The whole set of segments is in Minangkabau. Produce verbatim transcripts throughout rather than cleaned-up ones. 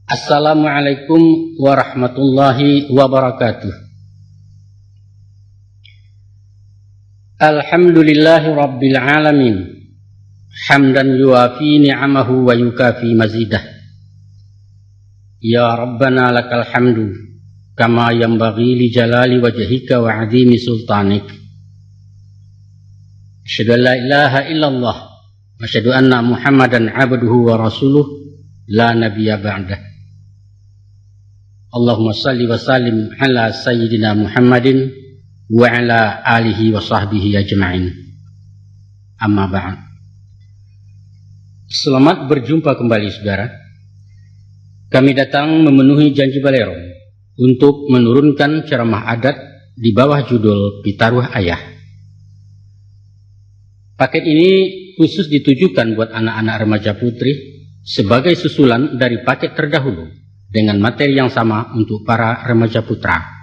Assalamualaikum warahmatullahi wabarakatuh. Alhamdulillahi rabbil alamin. Hamdan yuwafi ni'amahu wa yukafi mazidah. Ya Rabbana lakal hamdu, kama yanbaghi li jalali wajhika wa azimi sultanik. Asyhadu an la ilaha illallah, wa asyhadu anna Muhammadan abduhu wa rasuluh, la nabiyya ba'dah. Allahumma salli wa sallim ala sayyidina Muhammadin wa ala alihi wa sahbihi ajma'in. Amma ba'd. Selamat berjumpa kembali, saudara. Kami datang memenuhi janji Balerong untuk menurunkan ceramah adat di bawah judul Pitaruah Ayah. Paket ini khusus ditujukan buat anak-anak remaja putri sebagai susulan dari paket terdahulu dengan materi yang sama untuk para remaja putra.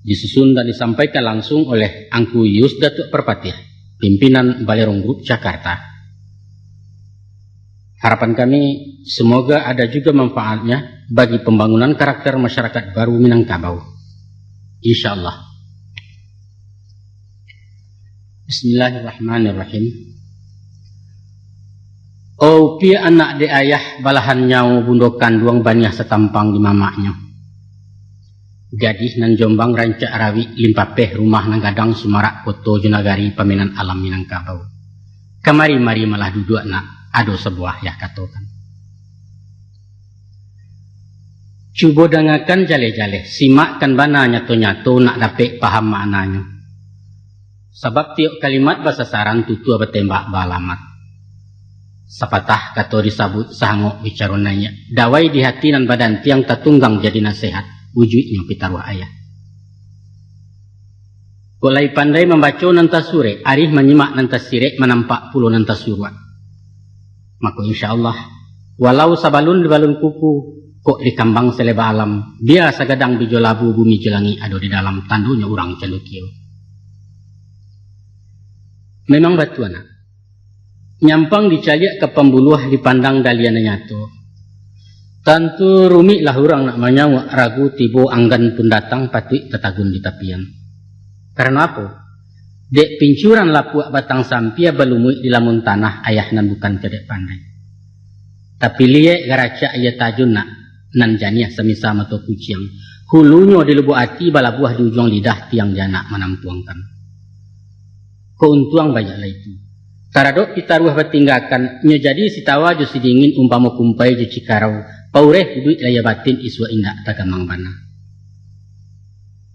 Disusun dan disampaikan langsung oleh Angku Yus Datuak Parpatiah, pimpinan Balerong Group Jakarta. Harapan kami, semoga ada juga manfaatnya bagi pembangunan karakter masyarakat baru Minangkabau. Insya Allah. Bismillahirrahmanirrahim. Opiak anak dek ayah, balahan nyawo bundo kanduang, baniah satampang di mamaknyo. Gadih nan jombang rancak rawik, limpapeh rumah nan gadang, sumarak koto jo nagari, pamenan alam Minangkabau. Kamari-mari malah duduak nak, ado sabuah yah katokan. Cubo dangakan jaleh-jaleh, simakkan bana nyato-nyato, nak dapek paham maknanyo. Sabab tiok kalimat basasaran, tutua batembak baalamat. Sapatah kato disabuik, sahangok bicaro naiak, dawai di hati nan badantiang, tatunggang jadi nasehat, wujuiknyo pitaruah ayah. Kok lai pandai mambaco nan tasurek, arih manyimak nan tasirek, manampak pulo nan tasuruak. Mako, insya Allah, walau sabalun di balun kuku, kok dikambang saleba alam, bia sagadang bijo labu, bumi jo langik ado di dalam, tandonyo urang calukio. Memang batua nak. Nyampang dicaliak ka pambuluah, dipandang daliah nan nyato. Tantu rumiklah urang nak manyauak, ragu tibo anggan pun datang, patuik tatagun di tapian. Karano apo? Dek pincuran lapuak batang sampia, balumuik di lamun tanah, ayah nan bukan cadiak pandai. Tapi liek garacak iyo tajun nak, nan janiah samisa mato kuciang. Hulunyo di lubuak ati, balabuah di ujuang lidah, tiang di anak manampuangkan. Kok untuang banyaklah itu. Taradok pitaruah batinggakan, nyo jadi sitawa jo sidingin, umpamo kumpai jo cikarau, paureh iduik lahia batin, isuak indak tagamang bana.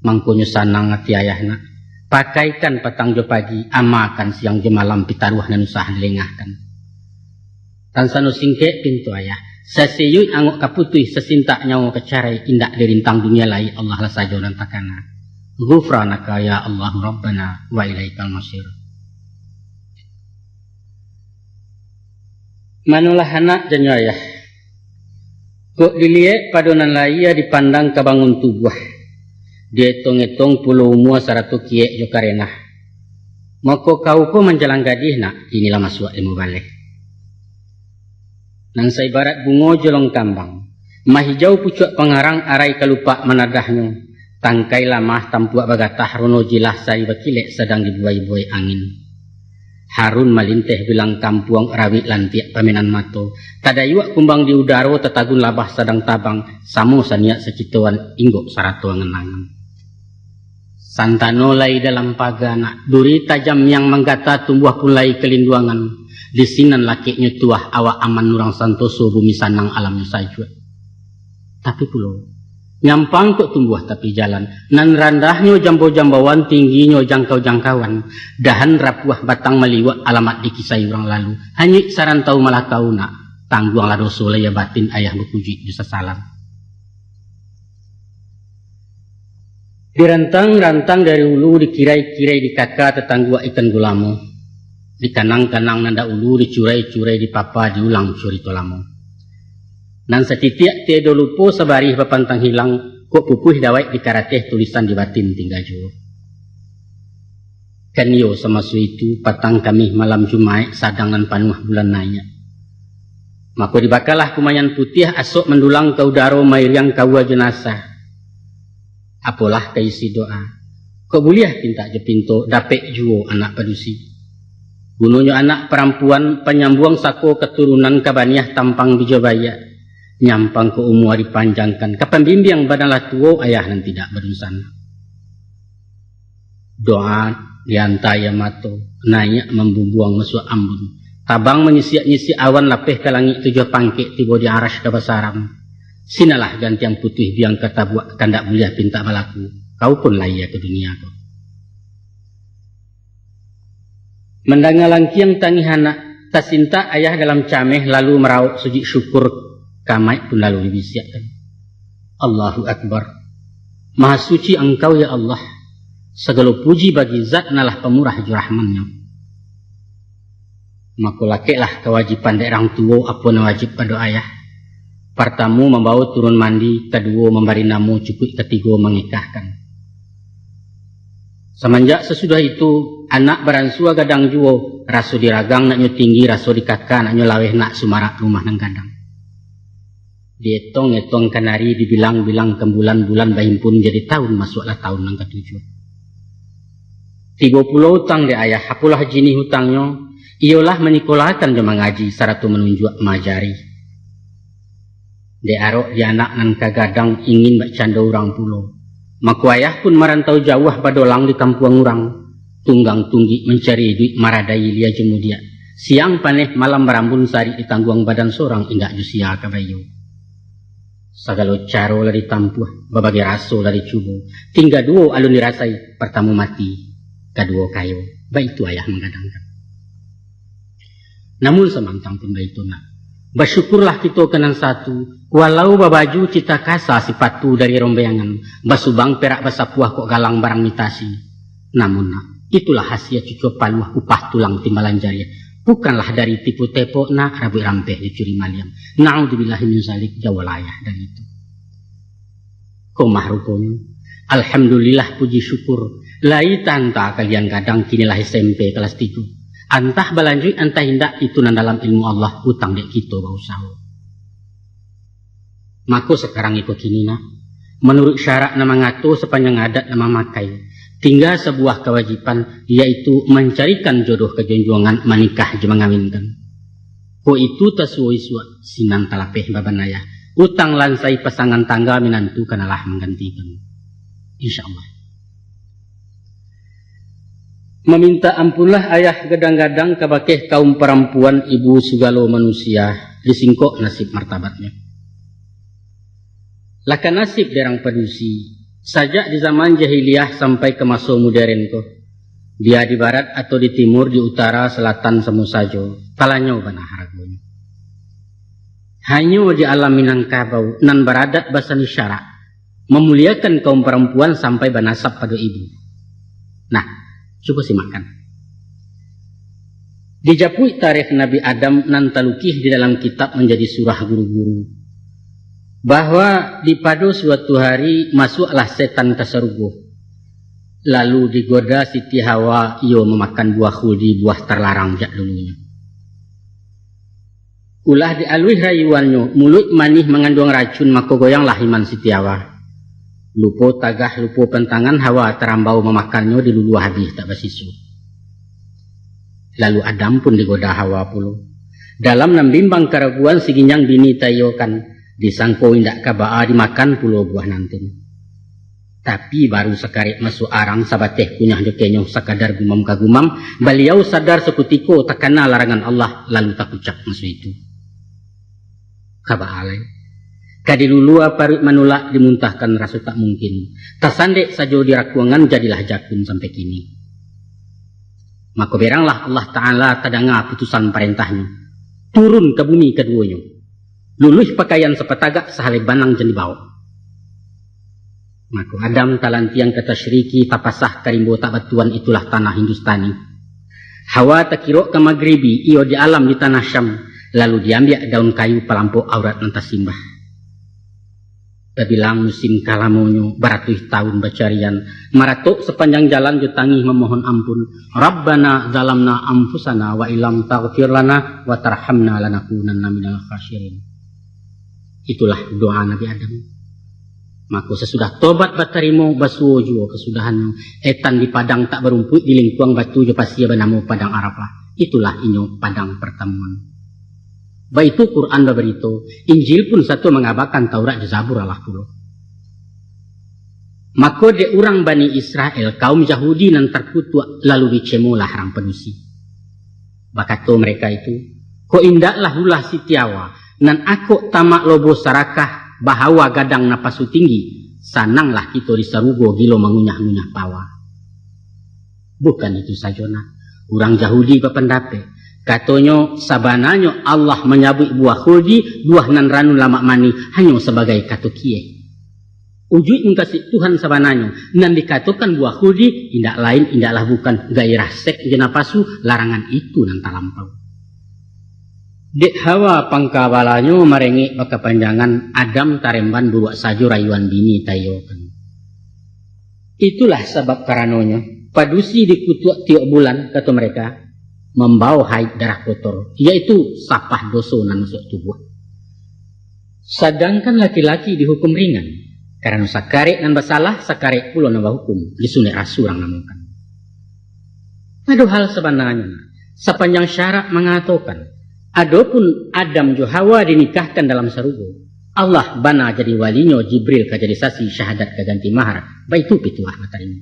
Mangkonyo sanang ati ayah nak, pakaikan patang jo pagi, amakan siang jo malam, pitaruah nan usah dilengahkan. Tansano singkek pinto ayah, sasiyuik angok ka putuih, sasintak nyawo ka carai, indak dirintang dunia lai, Allah lah sajo nan takana. Ghufranaka ya Allahu Rabbana wa ilaikal masir. Manolah anak janyo ayah. Kok diliek pado nan lahia, dipandang ka bangun tubuah, dietong-etong pulo umua sarato kiek jo karenah. Mako kau ko manjalang gadih nak, kini lah masuak limo baleh. Nan saibarat bungo jolong kambang, mahijau pucuak pangarang, arai kalupak manadahnyo, tangkai lamah tampuak bagatah, rono jilah sari bakilek sadang dibuai-buai angin. Harun malinteh bilang kampuang, rawik lantiak pamenan mato, tadayuak kumbang di udaro, tatagun labah sadang tabang, samo saniat sakitoan inggok sarato angan-angan. Santano lai dalam paga nak, duri tajam yang manggata, tumbuah pun lai kalinduangan, di sinan lakeknyo tuah, awak aman urang santoso, bumi sanang alamnyo sajuak. Tapi pulo, nyampang kok tumbuah tapi jalan, nan randahnyo jambo-jamboan, tingginyo jangkau-jangkauan, dahan rapuah batang maliuak, alamat dikisai urang lalu, hanyuik sarantau malakau nak, tangguanglah doso lahia batin, ayah bakujuik jo sasalan. Dirantang-rantang dari ulu, dikirai-kirai di kaka, tatangguak ikan gulamo. Dikanang-kanang nan dahulu, dicurai-curai di papa, diulang curito lamo. Nan satitiak tiado lupo, sabarih bapantang hilang, kok pupuih dawek di karateh, tulisan di batin tingga juo. Kan iyo samaso itu, patang Kamih malam Jumaik, sadang nan panuah bulan naiak. Mako dibakalah kumayan putiah, asok mandulang ka udaro, mairiang kaua jenazah. Apolah ka isi doa. Kok buliah pintak jo pinto, dapek juo anak padusi. Gunonyo anak parampuan, panyambuang sako katurunan, kabaniah tampang bijo baiak. Nyampang ka umua dipanjangkan, ka pambimbiang badan lah tuo, ayah nan tidak badunsanak. Doa dianta aia mato, naiak mambumbuang masuak ambun. Tabang manyisiak-nyisiak awan, lapeh ka langik tujuah pangkek, tibo di Arasy ka basaram. Sinalah gantiang putuih biang ka tabuak, kandak buliah pintak balaku. Kau pun lahia ka dunia ko. Mandanga langkiang tangih anak, tasintak ayah dalam cameh, lalu marauk sujud syukur, kamaik pun lalu dibisiakkan. Allahu Akbar. Maha suci Angkau, ya Allah. Sagalo puji bagi Zat nan lah pamurah jo Rahman-Nyo. Mako lakeklah kawajiban dek rang tuo, apo nan wajib pado ayah. Partamo, mambawo turun mandi, kaduo, mambari namo, cukuik katigo, mangekahkan. Samanjak sasudah itu, anak baransua gadang juo, raso di ragang naknyo tinggi, raso di kaka naknyo laweh, nak sumarak rumah nan gadang. Dietong-etong kanari, dibilang-bilang kan bulan, bulan bahimpun jadi taun, masuaklah taun nan katujuah. Tibo pulo utang dek ayah, apolah jinih utangnyo, iyolah manyikolakan jo mangaji, sarato manunjuak maajari. Dek arok di anak nan ka gadang, ingin bakcando urang pulo. Mako ayah pun marantau jauah, badolang di kampuang urang. Tunggang tunggik mancari iduik, maradai ilia jo mudiak. Siang paneh, malam barambun, sarik ditangguang badan, sorang indak jo sia ka baiyo. Sagalo caro lah ditampuah, babagai raso lah dicubo. Tingga duo alun dirasai, partamo mati, kaduo kayo. Baitu ayah manggadangkan. Namun samantang pun baitu nak, basyukurlah kito ka nan satu, walau babaju cita kasa, sipatu dari rombeangan, basubang perak basapuah, kok galang barang mitasi. Namun nak, itulah hasia cucua paluah, upah tulang timbalan jariah. Bukanlah dari tipu tepok nak, rabuik rampeh dicuri maliang. Naudzubillahi min zalik, jauahlah ayah dari itu. Komah ruponyo. Alhamdulillah, puji syukur. Lai taanta kalian gadang, kini lah S M P kelas tigo. Antah balanjuik, antah indak, itu nan dalam ilmu Allah, utang dek kito bausaho. Mako sakarang iko kini nak, manuruik syarak nan mangato, sapanjang adat nan mamakai, tingga sabuah kawajiban, yaitu mancarikan jodoh ka junjuangan, manikah jo mangawinkan. Kok itu tasuo isuak, sinan talapeh baban ayah. Utang lansai pasangan tangga, minantu kanalah manggantikan. Insya Allah. Mamintak ampunlah ayah gadang-gadang, kabakeh kaum parampuan, ibu sagalo manusia, disingkok nasib martabatnyo. Lah ka nasib dek rang padusi, sajak di zaman jahiliah sampai ka maso moderen ko, biya di barat atau di timur, di utara, salatan, samo sajo, talanyau bana haragonyo. Hanyo di alam Minangkabau nan baradat basani syarak, mamuliakan kaum parampuan sampai banasab pado ibu. Nah, cubo simakkan. Dijapuik tarikh Nabi Adam nan talukih di dalam kitab manjadi surah guru-guru, bahwa di pado suatu hari masuaklah setan ka sarugo, lalu digoda Siti Hawa iyo mamakan buah khuldi, buah tarlarang jak dulunyo. Ulah dialuih rayuannyo, muluik manih manganduang racun, mako goyanglah iman Siti Hawa. Lupo tagah, lupo pantangan, Hawa tarambau mamakannyo, diluluah abih tak basiso. Lalu Adam pun digoda Hawa pulo. Dalam nan bimbang karaguan, si ginjang bini taiyokan, disangko indak ka baa, dimakan pulo buah nantun. Tapi baru sakarek masuak arang, sabateh kunyah jo kenyoh, sakadar gumam ka gumam, baliau sadar sakutiko, takana larangan Allah, lalu takucak maso itu. Ka baa lai. Ka dilulua paruik manulak, dimuntahkan raso tak mungkin. Tasandek sajo di rakuangan, jadilah jakun sampai kini. Mako beranglah Allah Ta'ala, tadanga putusan parentah-Nyo. Turun ka bumi kaduonyo. Luluih pakaian sapatagak, sahalai banang jan dibaok. Mako, Adam talantiang ka tasyriki, tapasah ka rimbo tak batuan, itulah tanah Hindustani. Hawa takirok ka magribi, iyo di alam di tanah Syam, lalu diambiak daun kayu palampok aurat nan tasimbah. Tabilang musim kalamonyo baratuih taun bacarian, maratok sapanjang jalan jo tangih mamohon ampun, "Rabbana zalamna anfusana wa illam taghfir lana wa tarhamna lanakunanna minal khasirin." Itulah doa Nabi Adam. Mako, sasudah tobat batarimo, basuo juo kasudahannyo, etan di padang tak barumpuik, di lingkuang batu jo pasia banamo Padang Arafah. Itulah inyo Padang Partamuan. Baitu Quran babarito, Injil pun sato mangabakan Taurat jo Zabur alah pulo. Mako, dek urang Bani Israel, kaum Yahudi nan tarkutuak, lalu dicemolah rang padusi. Bakato mereka itu, "Kok indaklah ulah sitiawa, nan akok tamak lobo sarakah, bahawa gadang napasu tinggi, sananglah kito di sarugo gilo mangunyah-ngunyah pawa." Bukan itu sajo, nak. Urang Yahudi bapandapek, katonyo, sabananyo Allah manyabuik buah khuldi, buah nan ranun lamak manih, hanyo sabagai kato kieh. Ujuik mukasuik Tuhan sabananyo, nan dikatokan buah khuldi, indak lain, indaklah bukan, gairah seks jo napasu, larangan itu nan talampau. Dek hawa pangka balanyo marengek bakapanjangan, Adam taremban buruak sajo rayuan bini taiyokan. Itulah sabab karanonyo, padusi dikutuak tiok bulan, kato mereka, mambao haid darah kotor, yaitu sapah doso nan masuak tubuah. Sadangkan laki-laki dihukum ringan, karano sakarek nan basalah, sakarek pulo nan bahukum, disunek rasu urang namokan. Ado hal sabananyo, sapanjang syarak mangatokan, adopun Adam jo Hawa dinikahkan dalam sarugo, Allah bana jadi walinyo, Jibril ka jadi sasi, syahadat ka ganti mahar, baitu pituah batarimo.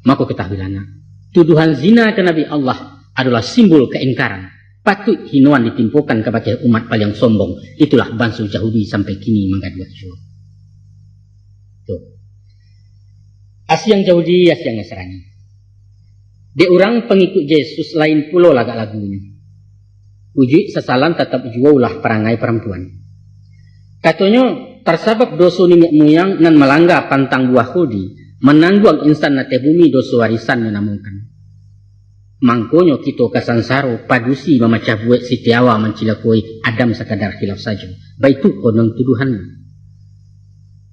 Mako katahuilah, nak, tuduhan zina ka Nabi Allah adolah simbol kaingkaran, patuik hinoan ditimpokan kabake umat paliang sombong, itulah banso Yahudi sampai kini manggaduah juo. Tu. Asiang Yahudi, asiang Nasrani. Dek urang pangikuik Yesus lain pulo lagak lagunyo. Ujuik sasalan tatap juo ulah parangai parampuan. Katonyo, tasabab doso niniak muyang nan malangga pantang buah khuldi, manangguang insan ateh bumi doso warisan nyo namokan. Mangkonyo kito ka sansaro, padusi mamacah buek, sitiawa mancilakoi, Adam sakadar khilaf sajo. Baitu konon tuduhannyo.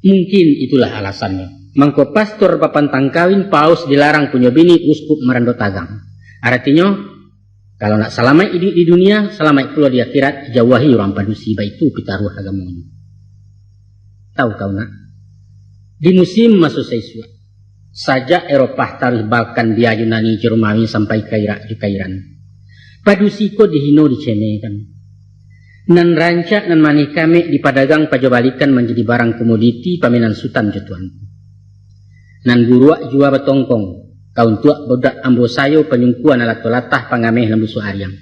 Mungkin itulah alasannyo. Mangko pastor bapantang kawin, paus dilarang punyo bini, uskup marando tagang. Aratinyo, kalau nak salamaik iduik di dunia, salamaik pulo di akhirat, jauahi urang padusi, baitu pitaruah agamonyo. Tahu kau, nak? Di musim maso saisuak, sajak Eropah taruih Balkan, bia Yunani jo Romawi sampai ka Irak jo ka Iran, padusi ko dihino dicemekan. Nan rancak, nan manih kamek dipadagang pajobalikan manjadi barang komoditi pamenan sutan jo tuanku. Nan buruak jua batongkong, ka untuak budak ambo sayo panyungkua nan lato latah pangameh lambusuak ariang.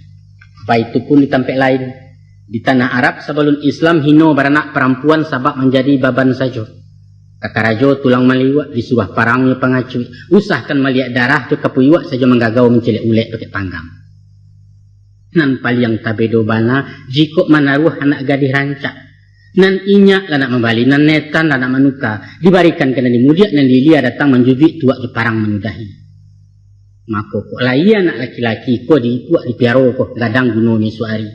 Baitu pun di tampek lain, di tanah Arab sabalun Islam hino baranak parampuan sabab manjadi baban sajo. Kakarajo tulang maliuak, disuruah parang jo pangacuik, usahkan maliak darah jo kapuyuak sajo manggagau mancilek ulek pakek panggang. Nan paliang tabedo bana, jikok manaruah anak gadih rancak. Nan inyak lah nak mambali, nan netan lah nak manuka, dibarikan ka nan di mudiak, nan di ilia datang manjujuik tuak jo parang manyudahi. Mako, kok lai anak laki-laki ko diipuak dipiaro ko gadang gunonyo isuak ari.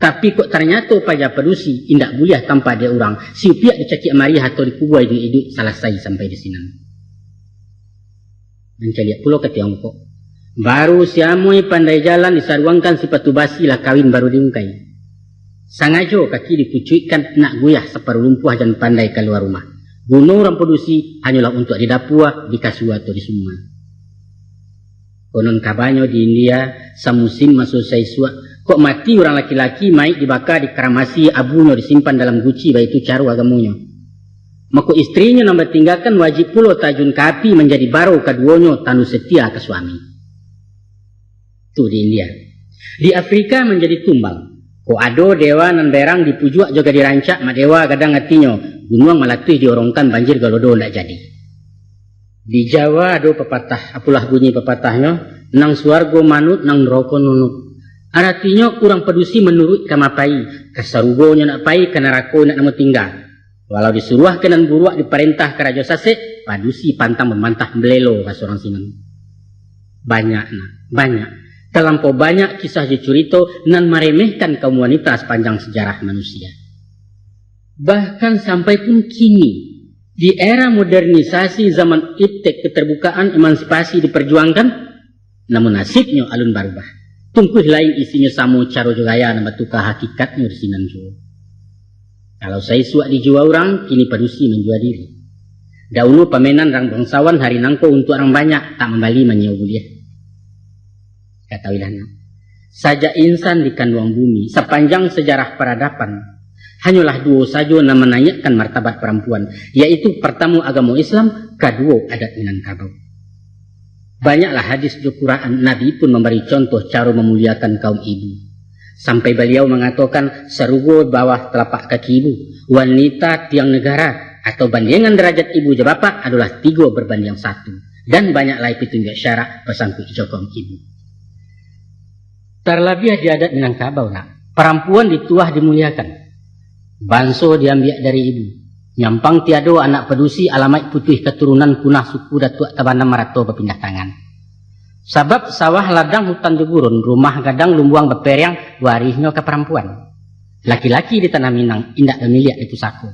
Tapi kok tanyato paja padusi, indak buliah tampa dek urang, siupiak dicakiak mariah atau dikubua iduik-iduik salasai sampai di sinan. Mancaliak pulo ka Tiongkok. Baru siamoi pandai jalan disaruangkan sipatu basi lah kawin baru diungkai. Sangajo kaki dipucuikkan nak guyah saparuh lumpuah jan pandai kalua rumah. Guno urang padusi hanyolah untuak di dapua, di kasua atau di sumua. Konon kabanyo di India, samusim maso saisuak, kok mati urang laki-laki, maik dibaka, dikaramasi, abunyo disimpan dalam guci, baitu caro agamonyo. Mako istrinyo nan batinggakan wajib pulo tajun ka api manjadi baro kaduonyo tanu setia ka suami. Tu di India. Di Afrika manjadi tumbang. Kok ado dewa nan berang dipujuak jo gadih rancak, mak dewa gadang atinyo, gunuang malatuih diorongkan, banjir galodo ndak jadi. Di Jawa ado papatah, apolah bunyi papatahnyo, nang suargo manut, nang naroko nunut. Aratinyo urang padusi manuruik ka ma pai, ka sarugo nyo nak pai, ka narako nak namo tingga. Walau disuruah ka nan buruak, diparentah ka rajo sasek, padusi pantang mambantah, mbelo, kasurang sinan. Banyak, nah, banyak. Talampau banyak kisah jo curito nan maremehkan kaum wanita sapanjang sajarah manusia. Bahkan sampai pun kini, di era modernisasi zaman iptek, keterbukaan, emansipasi diperjuangkan, namun nasibnyo alun barubah. Tungkuih lain isinyo samo, caro jo gaya nan batuka, hakikatnyo di sinan juo. Kalau saisuak dijua urang, kini padusi manjua diri. Dauno pamenan rang bangsawan, hari nangko untuak rang banyak, tak mambali manyiewa buliah. Katahuilah nak, sajak insan dikanduang bumi, sapanjang sajarah paradaban, hanyolah duo sajo nan manaiakkan martabat parampuan, yaitu partamo agamo Islam, kaduo adat Minangkabau. Banyaklah hadis jo Quran, Nabi pun mambari contoh caro mamuliakan kaum ibu. Sampai Baliau mangatokan, "Sarugo bawah talapak kaki ibu, wanita tiang negara, atau bandiangan darajat ibu jo bapak adolah tigo barbandiang satu." Dan banyak lai pitunjuak syarak basangkuik jo kaum ibu. Talabiah di adat Minangkabau nak, parampuan dituah dimuliakan. Banso diambiak dari ibu. Nyampang tiado anak padusi, alamaik putuih katurunan, punah suku, datuak tabanam, marato bapindah tangan. Sabab sawah ladang, hutan jo gurun, rumah gadang lumbuang baperiang, warihnyo ka parampuan. Laki-laki di tanah Minang indak bamiliak di pusako.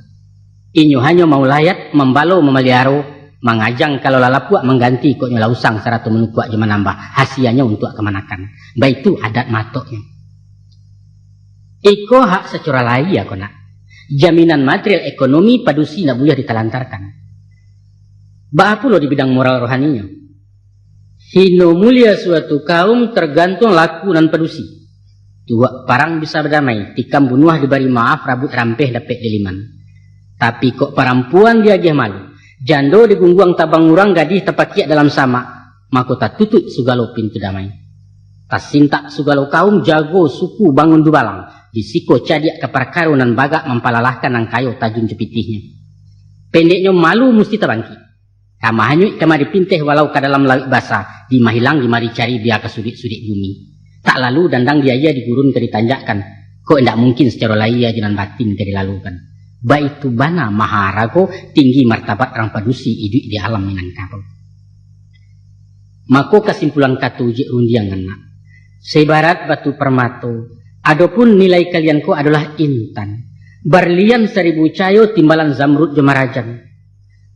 Inyo hanyo maulayat, mambalo, mamaliaro, mangajang kalau lah lapuak, mangganti kok nyo lah usang, sarato manukuak jo manambah, hasianyo untuak kamanakan. Baitu adat matoknyo. Iko hak sacora lahia ko nak. Jaminan material ekonomi padusi ndak buliah ditalantarkan. Baa pulo di bidang moral rohaninyo? Hino mulia suatu kaum targantuang laku nan padusi. Tuwak parang bisa badamai, tikam bunuah dibari maaf, rabuik rampeh dapek liliman. Tapi kok parampuan diagiah malu, jando digungguang tabang urang, gadih tapakiak dalam samak, mako tatutuik sugalo pintu damai. Tasintak sugalo kaum, jago suku bangun dubalang, di siko cadiak ka parkaro nan bagak, mampalalahkan nan kayo tajun jo pitihnyo. Pendeknyo, malu musti tabangkik. Ka mahanyuik ka madipinteh, walau ka dalam lauik basa, di mahilang di mari cari, bia ka suduik-suduik bumi. Tak lalu dandang di aia, di gurun ka ditanjakkan, kok indak mungkin sacaro lahia jo nan batin ka dilalukan. Baitu bana maharago, tinggi martabat rang padusi iduik di alam Minangkabau. Mako kasimpulan kato ujik rundiang anak, saibarat batu parmato, adopun nilai kalian ko adolah intan, barlian saribu cayo, timbalan zamrud jo marajan.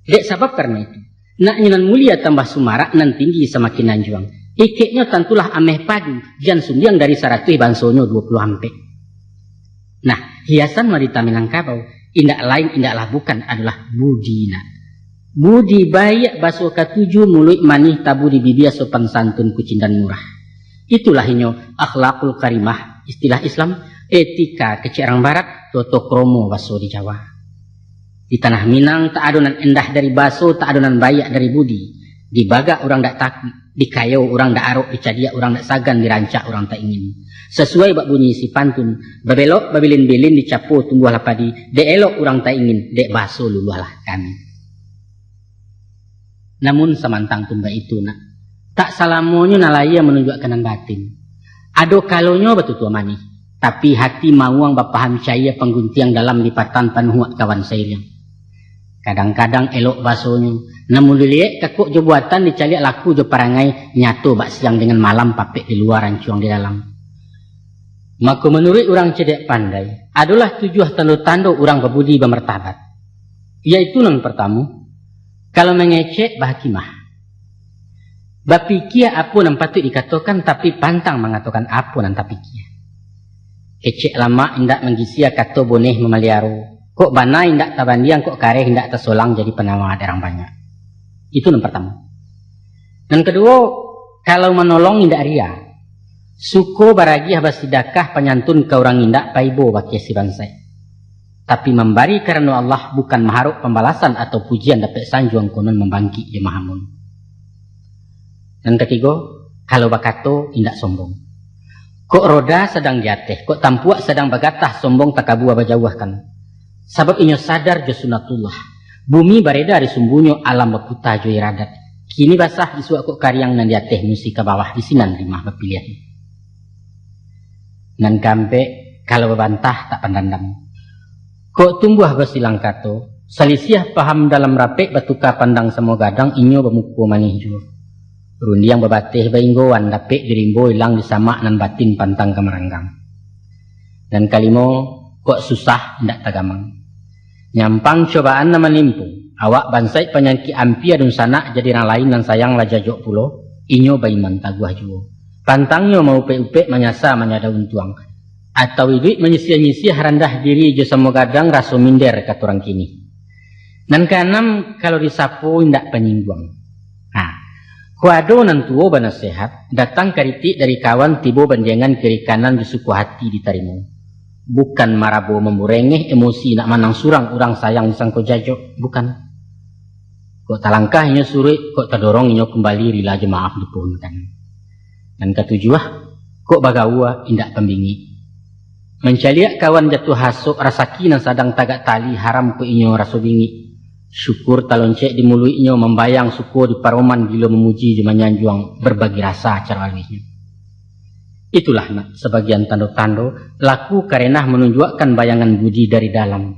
Dek sabab karano itu, nak nyo nan mulia tambah sumarak, nan tinggi samakin anjuang. Ikeknyo tantulah ameh padu, jan sundiang dari saratuih, bansonyo duo puluah ampek. Nah, hiasan wanita Minangkabau indak lain, indaklah bukan, adolah budi nak. Budi baiak, baso katuju, muluik manih, tabu di bibia, sopan santun, kucindan murah. Itulah inyo akhlakul karimah, istilah Islam, etika kecek rang Barat, toto kromo baso di Jawa. Di tanah Minang, tak ado nan endah dari baso, tak ado nan baiak dari budi. Dibagak urang dak takuik, dikayo urang dak arok, dicadiak urang dak sagan, dirancak urang tak ingin. Sasuai bak bunyi isi pantun, babelok babilin-bilin, dicapo tumbuahlah padi, dek elok urang tak ingin, dek baso luluahlah kami. Namun samantang pun baitu nak, tak salamonyo nan lahia manunjuakkan nan batin. Ado kalonyo batutua manih, tapi hati mauang bapaham caia, pangguntiang dalam lipatan panuhuak kawan sairiang. Kadang-kadang elok basonyo, namun diliek kakok jo buatan, dicaliak laku jo parangai, nyato bak siang dengan malam, papek di lua, rancuang di dalam. Mako manuruik urang cadiak pandai, adolah tujuah tando-tando urang babudi bamartabat. Yaitu nan partamo, kalau mangecek, bahakimah. Bapikia apo nan patuik dikatokan, tapi pantang mangatokan apo nan tapikia. Kecek lamak indak manggisia, kato boneh mamaliaro. Kok bana indak tabandiang, kok kareh indak tasolang, jadi panawa dek rang banyak. Itu nan partamo. Nan kaduo, kalau manolong indak ria. Suko baragiah basidakah, panyantun ka urang indak, paibo bakiasi bansaik. Tapi mambari karano Allah, bukan maharok pambalasan atau pujian, dapek sanjuang konon, mambangkik jo mahamun. Nan katigo, kalau bakato indak sombong. Kok roda sadang di ateh, kok tampuak sadang bagatah, sombong takabua bajauahkan. Sabab inyo sadar jo sunatullah. Bumi bareda di sumbunyo, alam baputa jo iradat. Kini basah, isuak kok kariang, nan di ateh musti ka bawah, di sinan rimah bapiliah. Nan kaampek, kalau babantah tak pandandam. Kok tumbuah basilang kato, salisiah paham dalam rapek, batuka pandang samo gadang, inyo bamuko manih juo. Rundiang babateh bainggoan, dapek di rimbo ilang di samak, nan batin pantang ka maranggang. Nan kalimo, kok susah indak tagamang. Nyampang cobaan nan manimpo, awak bansaik panyakik ampia, dunsanak jadi rang lain, nan sayang lah jajok pulo, inyo baiman taguah juo. Pantangnyo maupek-upek, manyasa manyada untuang. Atau iduik manyisiah-nyisiah, randah diri jo samo gadang, raso minder kato urang kini. Nan kaanam, kalau disapo indak panyingguang. Nah, ko ado nan tuo banasihat, datang karitik dari kawan, tibo bandiangan kiri kanan, di suko hati ditarimo. Bukan marabo mamburengeh, emosi nak manang surang, urang sayang disangko jajok, bukan. Kok talangkah inyo suruik, kok tadorong inyo kumbali, rila jo maaf dipohonkan. Nan katujuah, kok bagaua indak pambingik. Mancaliak kawan jatuah hasok, rasaki nan sadang tagak tali, haram kok inyo raso bingik. Syukur taloncek di muluiknyo, mambayang suko di paroman, gilo mamuji jo manyanjuang, berbagi rasa caro aluihnyo. Itulah nak sabagian tando-tando, laku karenah manunjuakkan bayangan budi dari dalam.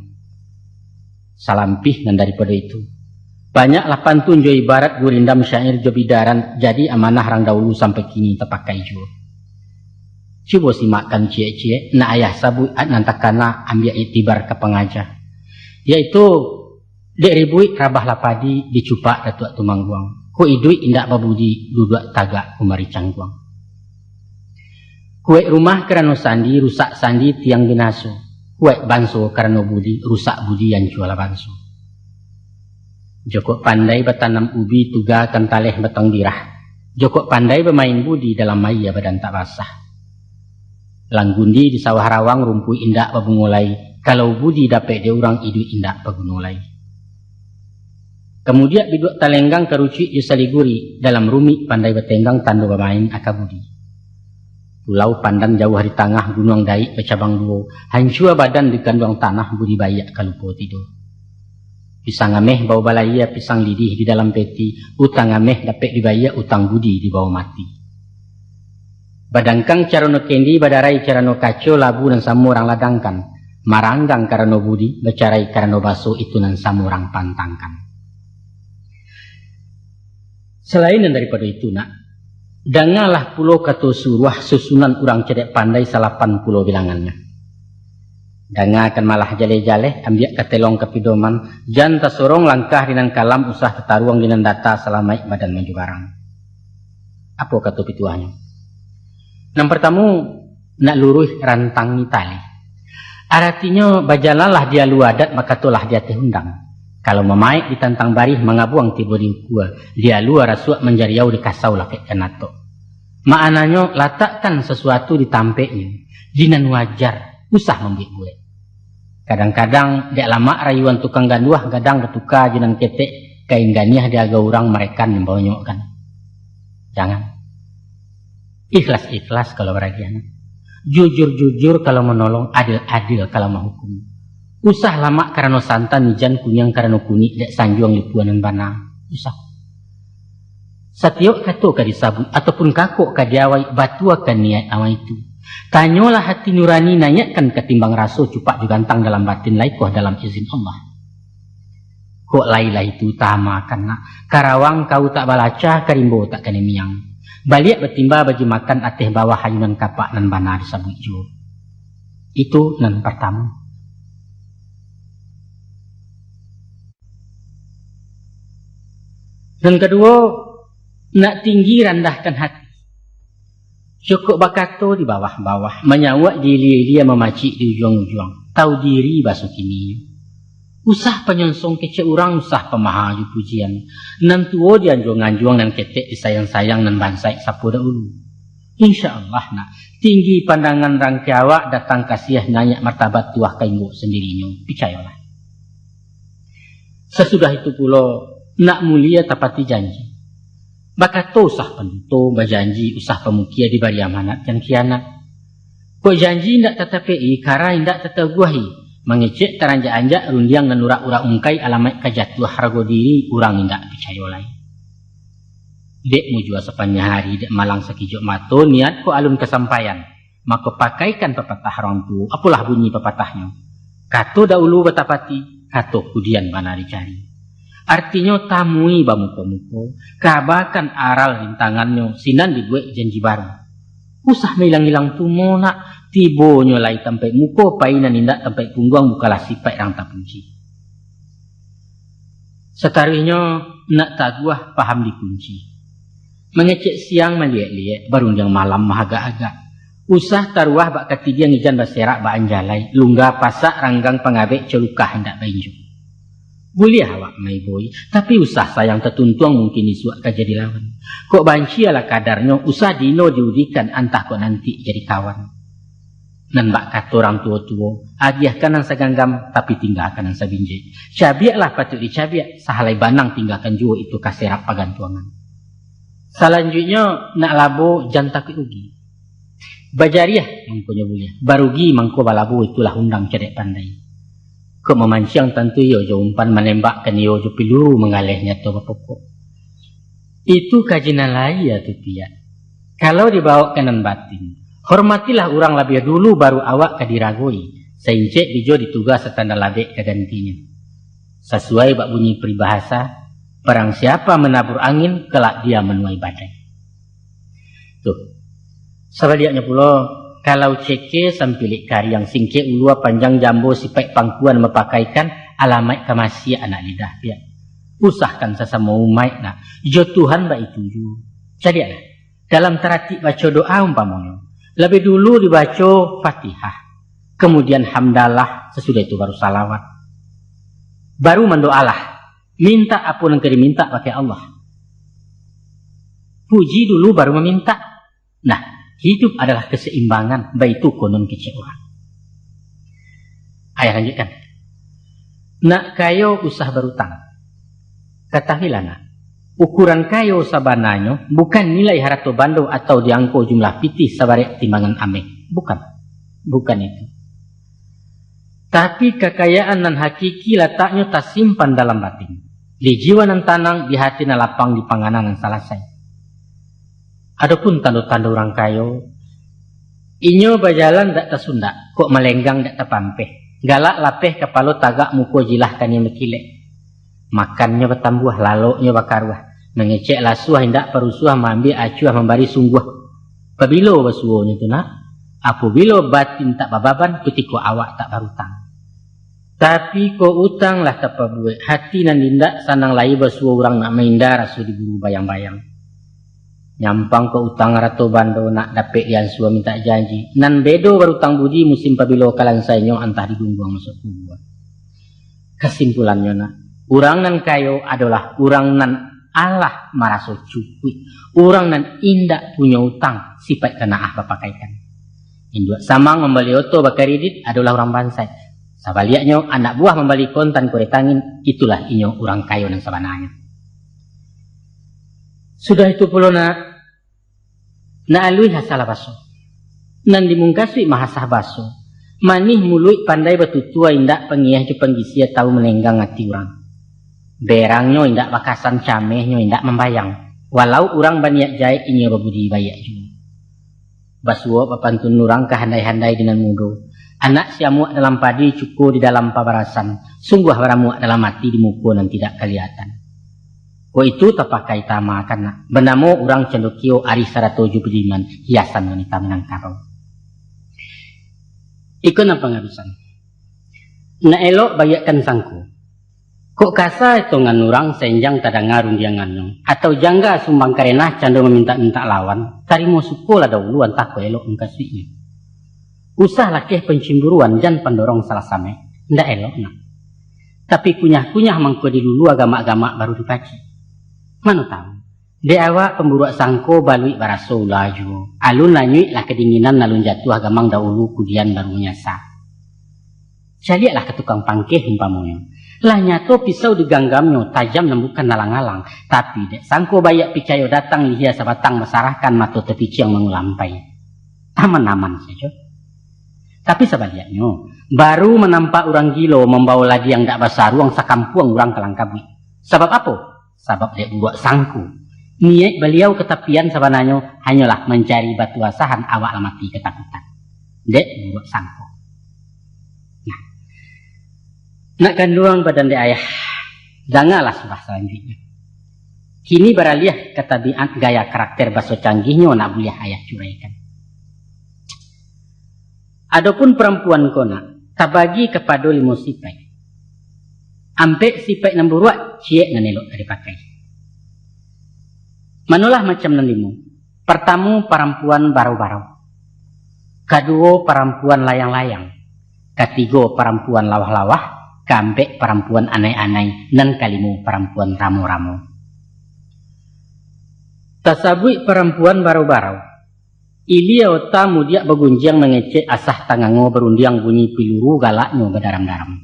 Salampih nan daripado itu, banyaklah pantun jo ibarat, gurindam syair jo bidaran, jadi amanah rang daulu, sampai kini tapakai juo. Cubo simakkan ciek-ciek, nak ayah sabuik, nan takana, ambiak iktibar ka pangaja, yaitu, dek ribuik rabahlah padi, dicupak Datuak Tumangguang, kok iduik indak babudi, duduak tagak kumari cangguang. Kuaik rumah karano sandi, rusak sandi tiang binaso. Kuaik banso karano budi, rusak budi ancualah banso. Jokok pandai batanam ubi, tuga kan taleh batang birah. Jokok pandai bamain budi, dalam aia badan tak basah. Langgundi di sawah rawang, rumpuik indak babungo lai. Kalau budi dapek dek urang, iduik indak baguno lai. Kamudiak biduak talenggang, karucuik jo saliguri, dalam rumik pandai batenggang, tando bamain aka budi. Pulau Pandan jauah di tangah, gunuang daik bacabang duo, hancua badan di kanduang tanah, budi baiak ka lupo tido. Pisang ameh bao balayia, pisang lidih di dalam peti, utang ameh dapek dibayia, utang budi dibawa mati. Badangkang carano kendi, badarai carano kaco, labu nan samo urang ladangkan, maranggang karano budi, bacarai karano baso, itu nan samo urang pantangkan. Salain nan daripado itu, nak, dangalah pulo kato suruah, susunan urang cadiak pandai, salapan pulo bilangannyo. Dangakan malah jaleh-jaleh, ambiak katelong ka pidoman, jan tasorong langkah di nan kalam, usah tataruang di nan data, salamaik badan manjubarang. Apo kato pituahnyo? Nan partamo, nak luruih rantangi tali. Aratinyo, bajalanlah di alua adat, bakatolah di ateh undang. Kalau mamaek ditantang barih, mangabuang tibo di ukua, di alua rasuak manjariau, di kasau lapek kanatok. Maknanyo, latakkan sasuatu di tampeknyo, di nan wajar, usah mambuek-buek. Kadang-kadang, dek lamak rayuan tukang ganduah, gadang batuka jo nan ketek, kain ganiah di agau urang, marekan mambonyokkan. Jangan. Ikhlas-ikhlas kalau baragiah. Jujur-jujur kalau manolong, adil-adil kalau mahukum. Usah lamak karano santan, ijan kuniang karano kunik, dek sanjuang lipuan nan bana. Usah. Satiok kato ka disabuik, ataupun kakok ka diawai, batuakan niaik awai tu. Tanyolah hati nurani, naiakkan katimbang raso, cupak jo gantang dalam batin, lai koh dalam izin Allah. Kok lai-lai tu utamakan, nak. Karawang kau tak balacah, karimbo tak kanai miang. Baliak batimba bajimakan, ateh bawah ayunan kapak, nan bana disabuik juo. Itu nan partamo. Nan kaduo, nak tinggi randahkan hati. Cukuik bakato di bawah-bawah, manyauak di ilia-ilia, mamacik di ujuang-ujuang. Tahu diri baso kini. Usah panyonsong kecek urang, usah pamaha jo pujian. Nan tuo dianjuang-anjuang, nan ketek disayang-sayang, nan bansaik sapo dahulu. Insya Allah, nak, tinggi pandangan rangke awak, datang kasiah naiak martabat, tuah ka inggok sandirinyo. Picayolah. Sasudah itu pulo, nak mulia tapati janji. Bakato usah panduto, bajanji usah pamukia, dibari amanat jan kianat. Kok janji indak tatapek-i, kara indak tataguah-i, mangecek taranjak-anjak, rundiang nan urak-urak ungkai, alamaik ka jatuah harago diri, urang indak picayo lai. Dek mujua sapanjang hari, dek malang sakijok mato, niat kok alun kasampaian, mako pakaikan papatah urang tuo. Apolah bunyi papatahnyo? Kato dahulu batapati, kato kudian bana dicari. Artinyo, tamui bamuko-muko, kabakan aral rintangannyo, sinan dibuek janji baru. Usah mailang-ilang tumo nak, tibonyo lai tampaik muko, pai nan indak tampaik pungguang, bukanlah sipaik rang tapuji. Sataruihnyo, nak taguah paham dikunci. Mangecek siang maliek-liek, barundiang malam mahagak-agak. Usah taruah bak katidiang, ijan baserak bak anjalai, lungga pasak ranggang pangabek, calukah indak bainjua. Buliah awak maiboi, tapi usah sayang tatuntuang, mungkin isuak ka jadi lawan. Kok banci alah kadarnyo, usah dino diudikan, antah kok nanti jadi kawan. Nan bak kato urang tuo-tuo, agiahkan nan saganggam, tapi tinggakan nan sabinjek. Cabiaklah patuik dicabiak, sahalai banang tinggakan juo, itu ka serak pagantuangan. Salanjuiknyo, nak labo jan takuik rugi. Bajariah mangkonyo buliah, barugi mangko balabo, itulah undang cadiak pandai. Kok mamanciang tantu iyo jo umpan, manembak kan iyo jo piluru, manggaleh nyato bapokok. Itu kaji nan lahia tu, Piak. Kalau dibawok ka nan batin, hormatilah urang labiah dulu, baru awak ka diragoi. Saincek bijo dituga, satanda labek ka gantinyo. Sasuai bak bunyi paribahasa, barang siapa menabur angin, kelak dia menuai badai. Tuh. Sabaliaknyo pulo, kalau ceke sampilik kariang, singkek ulua panjang jambo, sipaik pangkuan mapakaikan, alamaik ka masiak anak lidah, Piak. Usahkan sasamo umaik nak, jo Tuhan baitu juo. Caliaklah, dalam taratik baco doa umpamonyo, labiah dulu dibaco Fatihah, kamudian hamdalah, sasudah itu baru salawat. Baru mandoalah, mintak apo nan ka dimintak pakai Allah. Puji dulu baru mamintak. Nah, hidup adalah kasaimbangan, baitu konon kecek urang. Ayah lanjuikkan. Nak kayo usah barutang. Katahuilah nak, ukuran kayo sabananyo bukan nilai harato bando atau di angko jumlah pitih sabarek timbangan ameh. Bukan. Bukan itu. Tapi kakayaan nan hakiki lataknyo tasimpan dalam batin. Di jiwa nan tanang, di hati nan lapang, di panganang nan salasai. Adopun tando-tando urang kayo, inyo bajalan dak tasundak, kok malenggang dak tapampeh. Galak lapeh kapalo, tagak muko jilah, kanian bakilek. Makannyo batambuah, laloknyo bakaruah. Mangecek lasuah, indak parusuah, maambiak acuah, mambari sungguah. Pabilo basuonyo tu nak? Apobilo batin tak bababan, kutiko awak tak barutang. Tapi kok utang lah tapabuek, hati nan indak sanang lai basuo urang, nak mainda raso diburu bayang-bayang. Nyampang kok utang arato bando, nak dapek diansua mintak janji. Nan bedo barutang budi, musim pabilo ka lansainyo, antah digungguang masuak kubua. Kasimpulannyo nak, urang nan kayo adolah urang nan alah maraso cukuik, urang nan indak punyo utang, sipaik kanaah bapakaikan. Induak samang mambali oto bakaridit adolah urang bansaik. Sabaliaknyo, anak buah mambali kontan kuretangin, itulah inyo urang kayo nan sabananyo. Sudah itu pulo nak, nak aluih asalah baso. Nan dimungkasuik mahasah baso. Manih muluik pandai batutua, indak pangiah jo panggisia, tahu manenggang ati urang. Berangnyo indak bakasan, camehnyo indak mambayang. Walau urang baniat jahek, inyo babudi baiak juo. Basuo bapantun urang ka handai-handai di nan mudo. Anak siamuak dalam padi, cuko di dalam pabarasan. Sungguah baramuak dalam ati, di muko nan tidak kalihatan. Kok itu tapakai tamakan nak. Banamo urang Candokio, arih sarato jo budiman, hiasan wanita Minangkabau. Iko nan pangabisan. Nak elok baiakkan sangko. Kok kasa etongan urang, sainjang tadanga rundiangannyo, atau jangga sumbang karenah, cando mamintak-mintak lawan, tarimo sukolah dahulu, antah kok elok mungkasuiknyo. Usah lakeh pancimburuan, jan pandorong salah samek, ndak elok nak. Tapi kunyah-kunyah mangko dilulu, agamak-agamak baru dipacik. Mano tahu, dek awak pamburuak sangko, baluik baraso ula juo. Alun lanyuik lah kadinginan, alun jatuah gamang dahulu, kudian baru manyasa. Caliaklah ka tukang pangkeh umpamonyo. Lah nyato pisau diganggamnyo, tajam nan bukan alang-alang. Tapi dek sangko baiak picayo, datang lihia sabatang, basarahkan mato tapiciang mangulampai. Aman-aman sajo. Tapi sabaliaknyo, baru manampak urang gilo, mambawo ladiang dak basaruang, sakampuang urang kalangkabuik. Sabab apo? Sabab dek buruak sangko. Niaik baliau ka tapian sabananyo hanyolah mancari batu asahan, awak lah mati katakutan. Dek buruak sangko. Nah, Nak kanduang badan dek ayah, dangalah surah salanjuiknyo. Kini baraliah ka tabiat gaya karakter baso canggihnyo nak buliah ayah curaikan. Adopun parampuan ko nak tabagi kapado limo sipaik. Ampek sipaik nan buruak, ciek nan elok ka dipakai. Manolah macam nan limo? Partamo, parampuan barau-barau. Kaduo, parampuan layang-layang. Katigo, parampuan lawah-lawah. Kaampek, parampuan anai-anai. Nan kalimo, parampuan ramo-ramo. Tasabuik parampuan barau-barau, ilia ota mudiak bagunjiang mangecek, asah tangango barundiang, bunyi piluru galaknyo badaram-daram.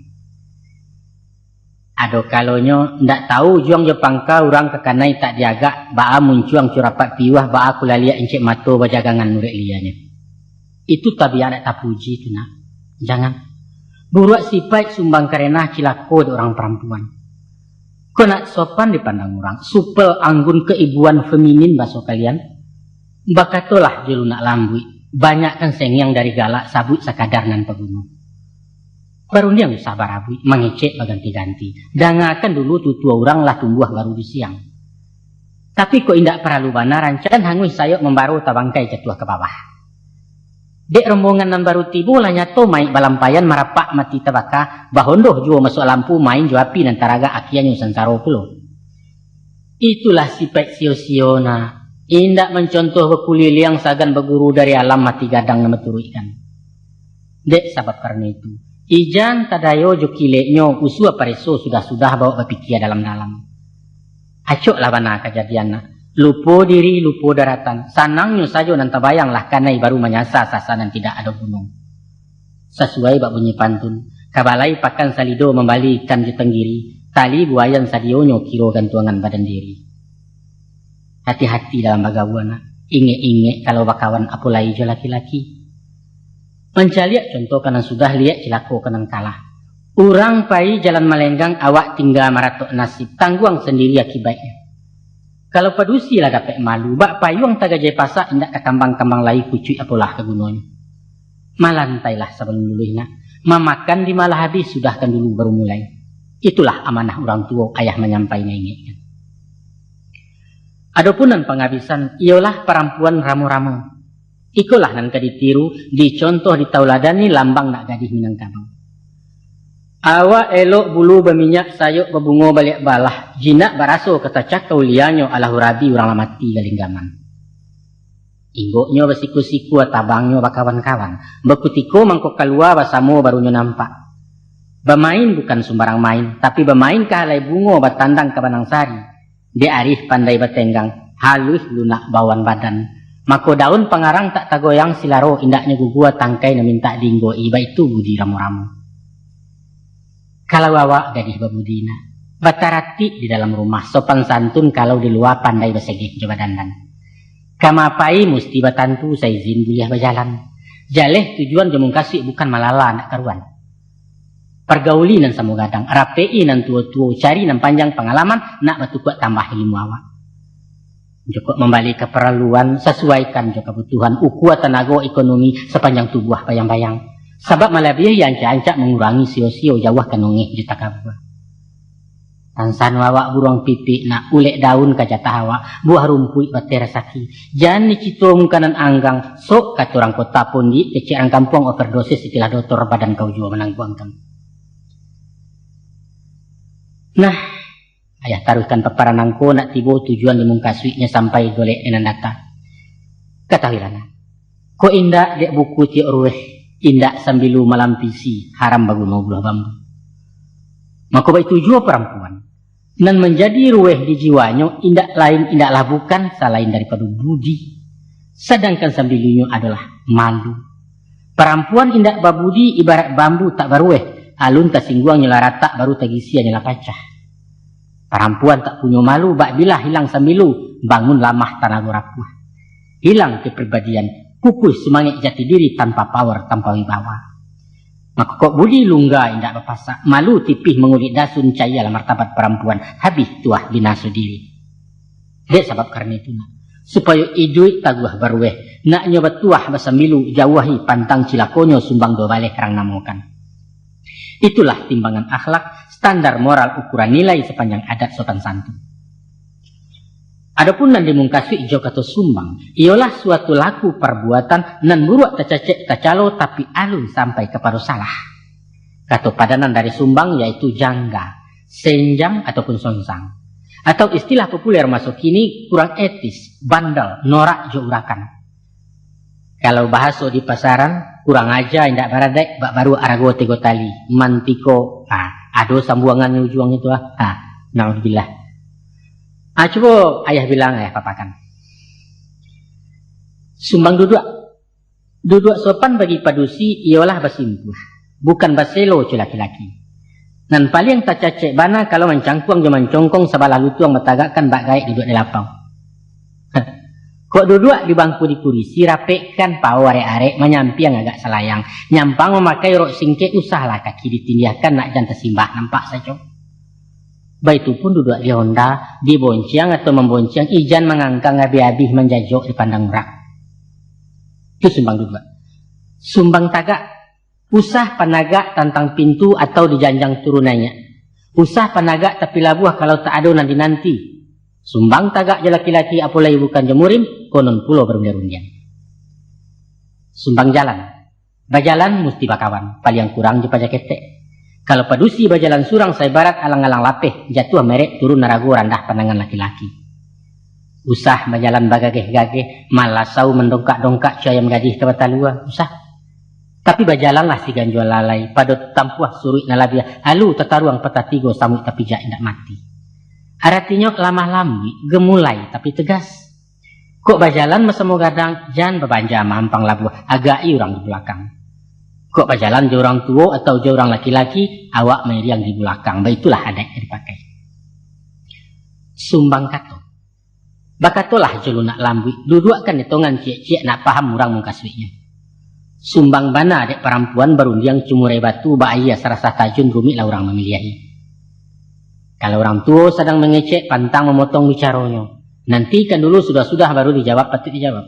Ado kalonyo, ndak tahu ujuang jo pangka, urang ka kanai tak diagak, baa muncuang curapak piuah, baa kulaliak incek mato bajagangan murek lianyo. Itu tabiat ndak tapuji tu nak. Jangan. Buruak sipaik sumbang karenah cilako dek urang parampuan. Ko nak sopan dipandang urang, supel anggun keibuan feminin baso kalian. Bakatolah jo lunak lambuik, banyakkan sengiang dari galak, sabuik sakadar nan paguno. Barundiang usah barabuik, mangecek baganti-ganti. Dangakan dulu tutua urang lah tumbuah baru di siang. Tapi kok indak paralu bana rancak, hanguih sayok mambaro tabangkai jatuah ka bawah. Dek rombongan nan baru tibo lah nyato maik balampaian, marapak mati tabaka, bahondoh juo masuak lampu, main jo api nan taragak, akianyo sansaro pulo. Itulah sipaik sio-sio nak, indak mancontoh bakuliliang, sagan baguru dari alam, mati gadang nan baturuikkan. Dek sabab karano itu, ijan tadayo jo kileknyo, usua pareso sudah-sudah, bawok bapikia dalam-dalam. Acoklah bana kajadian nak. Lupo diri, lupo daratan. Sanangnyo sajo nan tabayang, lah kanai baru manyasa, sasa nan tidak ado guno. Sasuai bak bunyi pantun, ka balai pakan salido, mambali ikan jo tanggiri, tali buayan sadionyo, kiro gantuangan badan diri. Hati-hati dalam bagaua nak. Ingek-ingek kalau bakawan, apo lai jo laki-laki. Mancaliak contoh ka nan sudah, liek cilako ka nan kalah. Urang pai jalan malenggang, awak tingga maratok nasib, tangguang sandiri akibaiknyo. Kalau padusi lah dapek malu, bak payuang tagajai pasak, indak ka kambang-kambang lai kucuik, apolah ka gunonyo. Malantailah sabalun luluih nak, mamakan di ma lah abih, sudahkan dulu baru mulai. Itulah amanah urang tuo, ayah manyampai maingekkan. Adopun nan pangabisan, iyolah parampuan ramo-ramo. Ikolah nan ka ditiru, dicontoh, ditauladani, lambang nak gadih Minangkabau. Awak elok bulu baminyak, sayok babungo baliak balah, jinak baraso ka tacakau lianyo, alah urabi urang lah mati galinggaman. Inggoknyo basiku-siku, tabangnyo bakawan-kawan, bakutiko mangko kalua, basamo barunyo nampak. Bamain bukan sumbarang main, tapi bamain ka alai bungo, batandang ka banang sari. Dek arih pandai batenggang, haluih lunak bawan badan. Mako daun pangarang tak tagoyang, silaro indaknyo gugua, tangkai nan mintak diinggo-i, baitu budi ramo-ramo. Kalau awak gadih babudi nak, bataratik di dalam rumah, sopan santun kalau di lua, pandai basegeh jo badandan. Ka ma pai musti batantu, saizin buliah bajalan. Jaleh tujuan jo mungkasuik, bukan malala nak karuan. Pargauli nan samo gadang, rapek-i nan tuo-tuo, cari nan panjang pangalaman, nak batukuak tambah ilmu awak. Jokok mambali kaparaluan, sasuaikan jo kabutuhan, ukua tanago ekonomi, sapanjang tubuah bayang-bayang. Sabab malabiahi ancak-ancak, mangurangi sio-sio, jauahkan ongeh jo takabua. Tansano awak buruang pipik nak, ulek daun ka jatah awak, buah rumpuik bateh rasaki. Jan dicito mukanan anggang, sok kato urang kota, pondiak kecek urang kampuang, overdosis istilah dotor, badan kau juo manangguangkan. Nah, ayah taruihkan paparan nangko, nak tibo tujuan di mungkasuiknyo, sampai golek nan data. Katahuilah nah, kok indak dek buku tiok ruweh, indak sambilu malampisi, haram baguno buluah bambu. Mako baitu juo parampuan. Nan manjadi ruweh di jiwanyo indak lain, indaklah bukan, salain daripado budi. Sadangkan sambilinyo adolah malu. Parampuan indak babudi ibarat bambu tak baruweh, alun tasingguang nyo lah ratak, baru tagisia nyo lah pacah. Parampuan tak punyo malu, bak bilah hilang sambilu, bangun lamah tanago rapuah. Hilang kepribadian, pupuih sumangek jati diri, tanpa power, tanpa wibawa. Mako kok budi lungga indak bapasak, malu tipih mangulik dasun, caialah martabat parampuan, habih tuah binaso diri. Dek sabab karano itu nak, supayo iduik taguah baruweh, naknyo batuah basambilu, jauahi pantang cilakonyo, sumbang duo baleh karang namokan. Itulah timbangan akhlak, standar moral ukuran nilai sapanjang adat sopan santun. Adopun nan dimungkasuik jo kato sumbang, iyolah suatu laku parbuatan nan buruak tacacek tacalo tapi alun sampai kapado salah. Kato padanan dari sumbang yaitu jangga, senjang ataupun sonsang. Atau istilah populer maso kini, kurang etis, bandel, norak jo urakan. Kalau bahaso di pasaran, kurang aja indak baradaik, bak baruak arago tigo tali, mantiko, ha, ado sambuangannyo ujuangnyo tu, ha, ha, naudzubillah. Ha, cubo ayah bilang, ayah papakan. Sumbang duduak. Duduak sopan bagi padusi iyolah basimpuah, bukan baselo co laki-laki. Nan paliang tacacek bana kalau mancangkuang jo mancongkong sabalah lutuang batagakkan bak gaek duduak di lapau. Kok duduak di bangku di kurisi, rapekkan pao arek-arek, manyampiang agak salayang. Nyampang mamakai rok singkek, usahlah kaki ditindiahkan, nak jan tasimbah nampak sajo. Baitu pun duduak di honda, dibonciang atau mambonciang, ijan mangangkang abih-abih manjajok dipandang urang. Tu sumbang duduak. Sumbang tagak. Usah panagak tantang pintu atau di janjang turun naiak. Usah panagak tapi labuah kalau tak ado nan dinanti. Sumbang tagak jo laki-laki, apo lai bukan jo murim, konon pulo barundiang-rundiang. Sumbang jalan. Bajalan musti bakawan, paliang kurang jo paja ketek. Kalau padusi bajalan surang, saibarat alang-alang lapeh, jatuah merek, turun arago, randah pandangan laki-laki. Usah bajalan bagageh-gageh, malasau mandongkak-dongkak co ayam gadih ka batalua, usah. Tapi bajalanlah si ganjua lalai, pado tampuah suruik nan labiah, alu tataruang patah tigo, samuik tapijak indak mati. Aratinyo lamah lambuik, gemulai tapi tegas. Kok bajalan basamo gadang, jan babanja mahampang labuah, agak-i urang di bulakang. Kok bajalan jo urang tuo atau jo urang laki-laki, awak mairiang di bulakang, baitulah adaik nan dipakai. Sumbang kato. Bakatolah jo lunak lambuik, duduakkan di tongan ciek-ciek, nak paham urang mungkasuiknyo. Sumbang bana dek parampuan barundiang cumurai batu, bak aia sarasah tajun, rumiklah urang mamiliahi. Kalau urang tuo sadang mangecek, pantang mamotong bicaronyo. Nantikan dulu sudah-sudah baru dijawab patuik dijawab.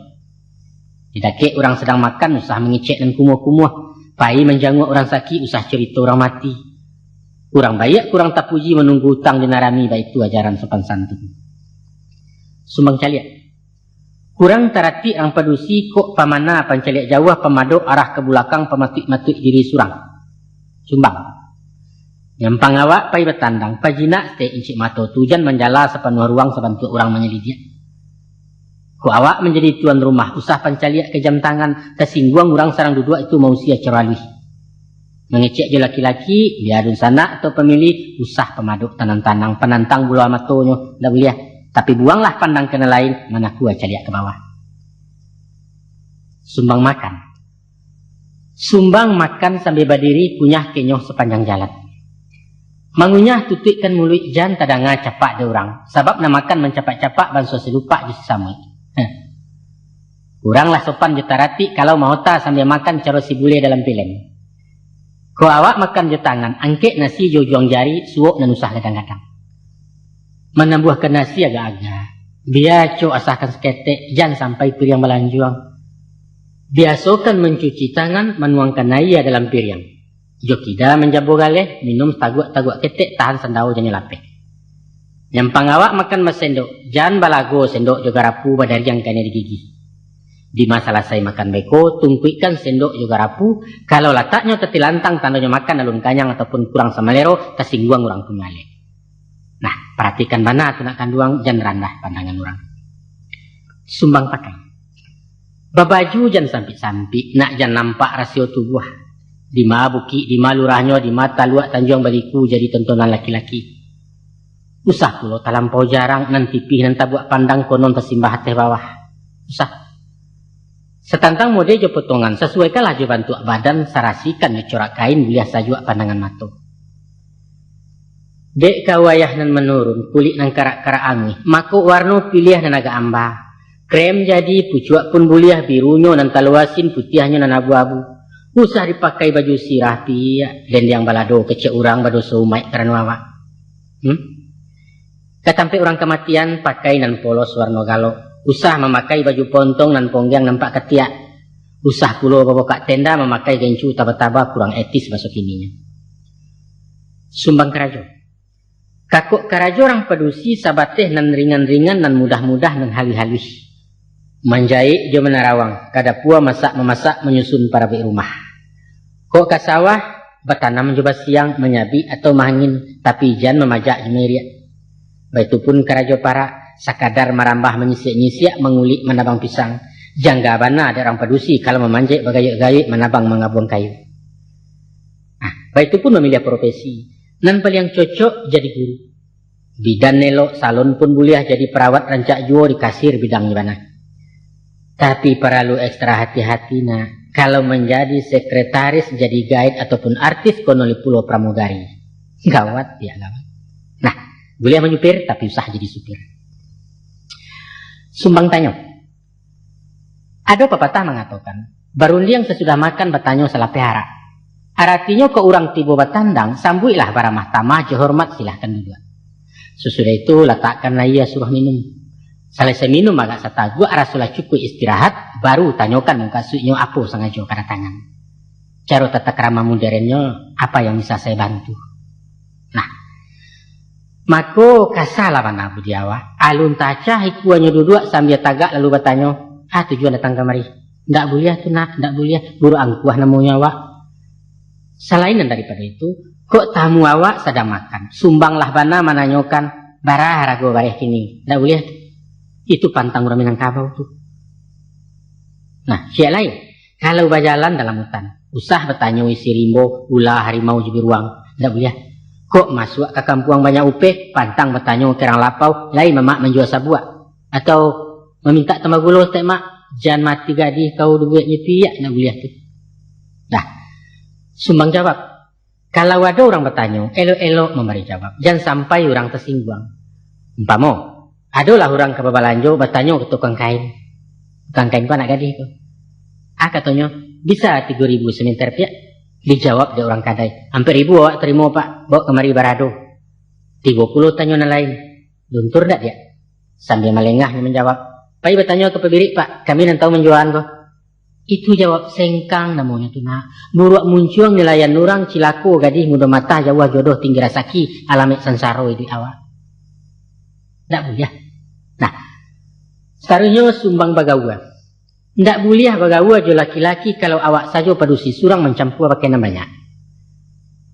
Di dakek urang sadang makan, usah mangecek nan kumuah-kumuah. Pai manjanguak urang sakik, usah carito urang mati. Urang baiak kurang tapuji, manunggu utang di nan rami, baitu ajaran sopan santun. Sumbang caliak. Kurang taratik urang padusi, kok pamana pancaliak jauah, pamadok arah ka bulakang, pamatuik-matuik diri surang. Sumbang. Nyampang awak pai batandang, pajinak saketek incik mato tu, jan manjala sapanuah ruang, sabantuak urang manyalidiak. Kok awak manjadi tuan rumah, usah pancaliak ka jam tangan, tasingguang urang sadang duduak, itu mausia caro aluih. Mangecek jo laki-laki, bia dunsanak atau pamilih, usah pamadok tanang-tanang, panantang buloh matonyo, ndak buliah. Tapi buanglah pandang ka nan lain, manakua caliak ka bawah. Sumbang makan. Sumbang makan sambia badiri, kunyah kenyuah sapanjang jalan. Mangunyah tutuikkan muluik, jan tadanga capak dek urang, sabab nan makan mancapak-capak banso si lupak jo si samuik. Heh. Kuranglah sopan jo taratik kalau maota sambia makan caro si bule dalam pilem. Kok awak makan jo tangan, angkek nasi jo ujuang jari, suok nan usah gadang-gadang. Manambuahkan nasi agak-agak. Bia acok asahkan saketek, jan sampai piriang balanjuang. Biasokan mancuci tangan, manuangkan aia dalam piriang. Jo kida manjabo galeh, minum taguak-taguak ketek, tahan sandao janyo lapeh. Nyampang awak makan basendok, jan balago sendok jo garapu badariang kanai di gigi. Dima salasai makan beko, tungkuikkan sendok jo garapu, kalau lataknyo tatilantang, tandonyo makan alun kanyang ataupun kurang samalero, tasingguang urang punyo alek. Nah, paratikan bana tu nak kanduang, jan randah pandangan urang. Sumbang pakai. Babaju jan sampik-sampik, nak jan nampak rasio tubuah. Dima bukik, dima lurahnyo, dima taluak tanjuang baliku, jadi tontonan laki-laki. Usah pulo talampau jarang, nan tipih nan tabuak pandang, konon tasimbah ateh bawah. Usah. Satantang mode jo potongan, sasuaikanlah jo bantuak badan, sarasikan jo corak kain, buliah sajuak pandangan mato. Dek ka wayah nan manurun, kulik nan karak-karak anguih, mako warno piliah nan agak amba. Krem jadi, pucuak pun buliah, birunyo nan talua asin, putiahnyo nan abu-abu. Usah dipakai baju sirah, piak, dendiang balado, kecek urang badoso umaik karano awak. Hmm? Ka tampek urang kamatian, pakai nan polos warno galok. Usah mamakai baju pontong nan ponggiang nampak katiak. Usah pulo babokak tenda, mamakai gencu taba-taba, kurang etis baso kininyo. Sumbang karajo. Kakok karajo urang padusi sabateh nan ringan-ringan, nan mudah-mudah, nan haluih-haluih. Manjaik jo manarawang, kadapua masak-mamasak, manyusun parabuik rumah. Kok ka sawah, batanam jo basiang, manyabik atau maangin, tapi jan mamajak jo mairiak. Baitu pun karajo parak, sakadar marambah manyisiak-nyisiak, mangulik manabang pisang. Jangga bana dek urang padusi kalau mamanjek bagayuik-gayuik, manabang mangabuang kayu. Nah, baitu pun mamiliah profesi. Nan paliang cocok jadi guru. Bidan elok, salon pun buliah, jadi perawat rancak juo, di kasir bidangnyo bana. Tapi paralu ekstra hati-hati, nak. Kalau manjadi sekretaris, jadi guide, ataupun artis, konon pulo pramugari. Gawat, ya gawat. Nah, buliah manyupir, tapi usah jadi supir. Sumbang tanyo. Ado papatah mangatokan, barundiang sasudah makan, batanyo salapeh arak. Aratinyo, kok urang tibo batandang, sambuiklah baramah tamah, jo hormat silahkan duduak. Sasudah itu, latakkanlah ia suruah minum. Salasai minum agak sataguak, rasolah cukuik istirahat, baru tanyokan mukasuiknyo apo sangajo kadatangan. Caro tata krama moderennyo, apa yang bisa saya bantu? Nah, mako kasalah bana budi awak. Alun tacah ikuanyo duduak sambia tagak lalu batanyo, "Ah, tujuan datang kamari?" "Ndak buliah tu, nak, ndak buliah. Buruak angkuah namonyo awak." Salain nan daripado itu, kok tamu awak sadang makan, sumbanglah bana mananyokan, "Bara harago bareh kini?" Ndak buliah tu. Itu pantang urang Minangkabau tu. Nah, ciek lai. Kalau bajalan dalam hutan, usah batanyo isi rimbo, ula, harimau, jo biruang. Ndak buliah. Kok masuak ka kampuang banyak upeh, pantang batanyo ka urang lapau, lai mamak manjua sabuak. Atau mamintak tambah gulo saketek, "Mak, jan mati gadih kau dibueknyo tu, Yak." Ndak buliah tu. Dah. Sumbang jawab. Kalau ado urang batanyo, elok-elok mambari jawab. Jan sampai urang tasingguang. Umpamo, adolah urang ka babalanjo, batanyo ka tukang kain. Tukang kain ko anak gadih ko. Ah, katonyo, "Bisa tigo ribu samenter, Piak?" Dijawab dek urang kadai, "Ampek ribu awak tarimo, Pak. Baok kamari barado." Tibo pulo tanyo nan lain, "Luntur ndak, Diak?" Sambia malengah nyo manjawab, "Pai batanyo ka pabirik, Pak. Kami nan tahu manjualan ko." Itu jawab sengkang namonyo tu, nak. Buruak muncuang nilaian urang, cilako gadih mudo matah, jauah jodoh tinggi rasaki, alamek sansaro iduik awak. Ndak buliah. Nah, saruihnyo sumbang bagaua. Ndak buliah bagaua jo laki-laki kalau awak sajo padusi surang mancampua pakai nan banyak.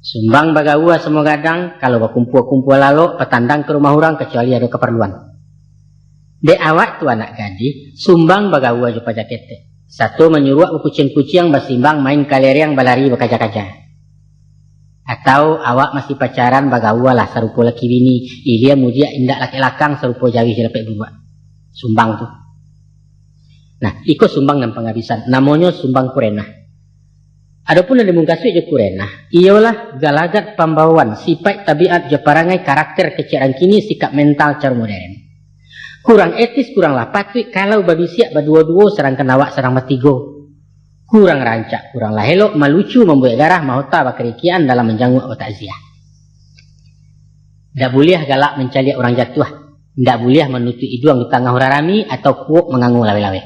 Sumbang bagaua samo gadang, kalau bakumpua-kumpua lalok, patandang ka rumah urang, kacuali ado kaparluan. Dek awak tu anak gadih, sumbang bagaua jo paja ketek. Sato manyuruak bakuciang-kuciang, basimbang main kaleriang, balari bakaja-kaja. Atau awak masih pacaran, bagaualah sarupo laki bini, ilia mudiak indak lakek lakang, sarupo jawih jo lapek buruak. Sumbang tu. Nah, iko sumbang nan pangabisan, namonyo sumbang kurenah. Adopun nan dimukasuik jo kurenah, iyolah galagat pambaoan, sipaik tabiat jo parangai, karakter kecek urang kini, sikap mental caro moderen. Kurang etis, kuranglah patuik kalau babisiak baduo-duo, sadangkan awak sadang batigo. Kurang rancak, kuranglah elok, malucu, mambuek garah, mahota bakarikian dalam manjanguak batakziah. Ndak buliah galak mancaliak urang jatuah. Ndak buliah manutuik iduang di tangah urang rami, atau kuok mangango laweh-laweh.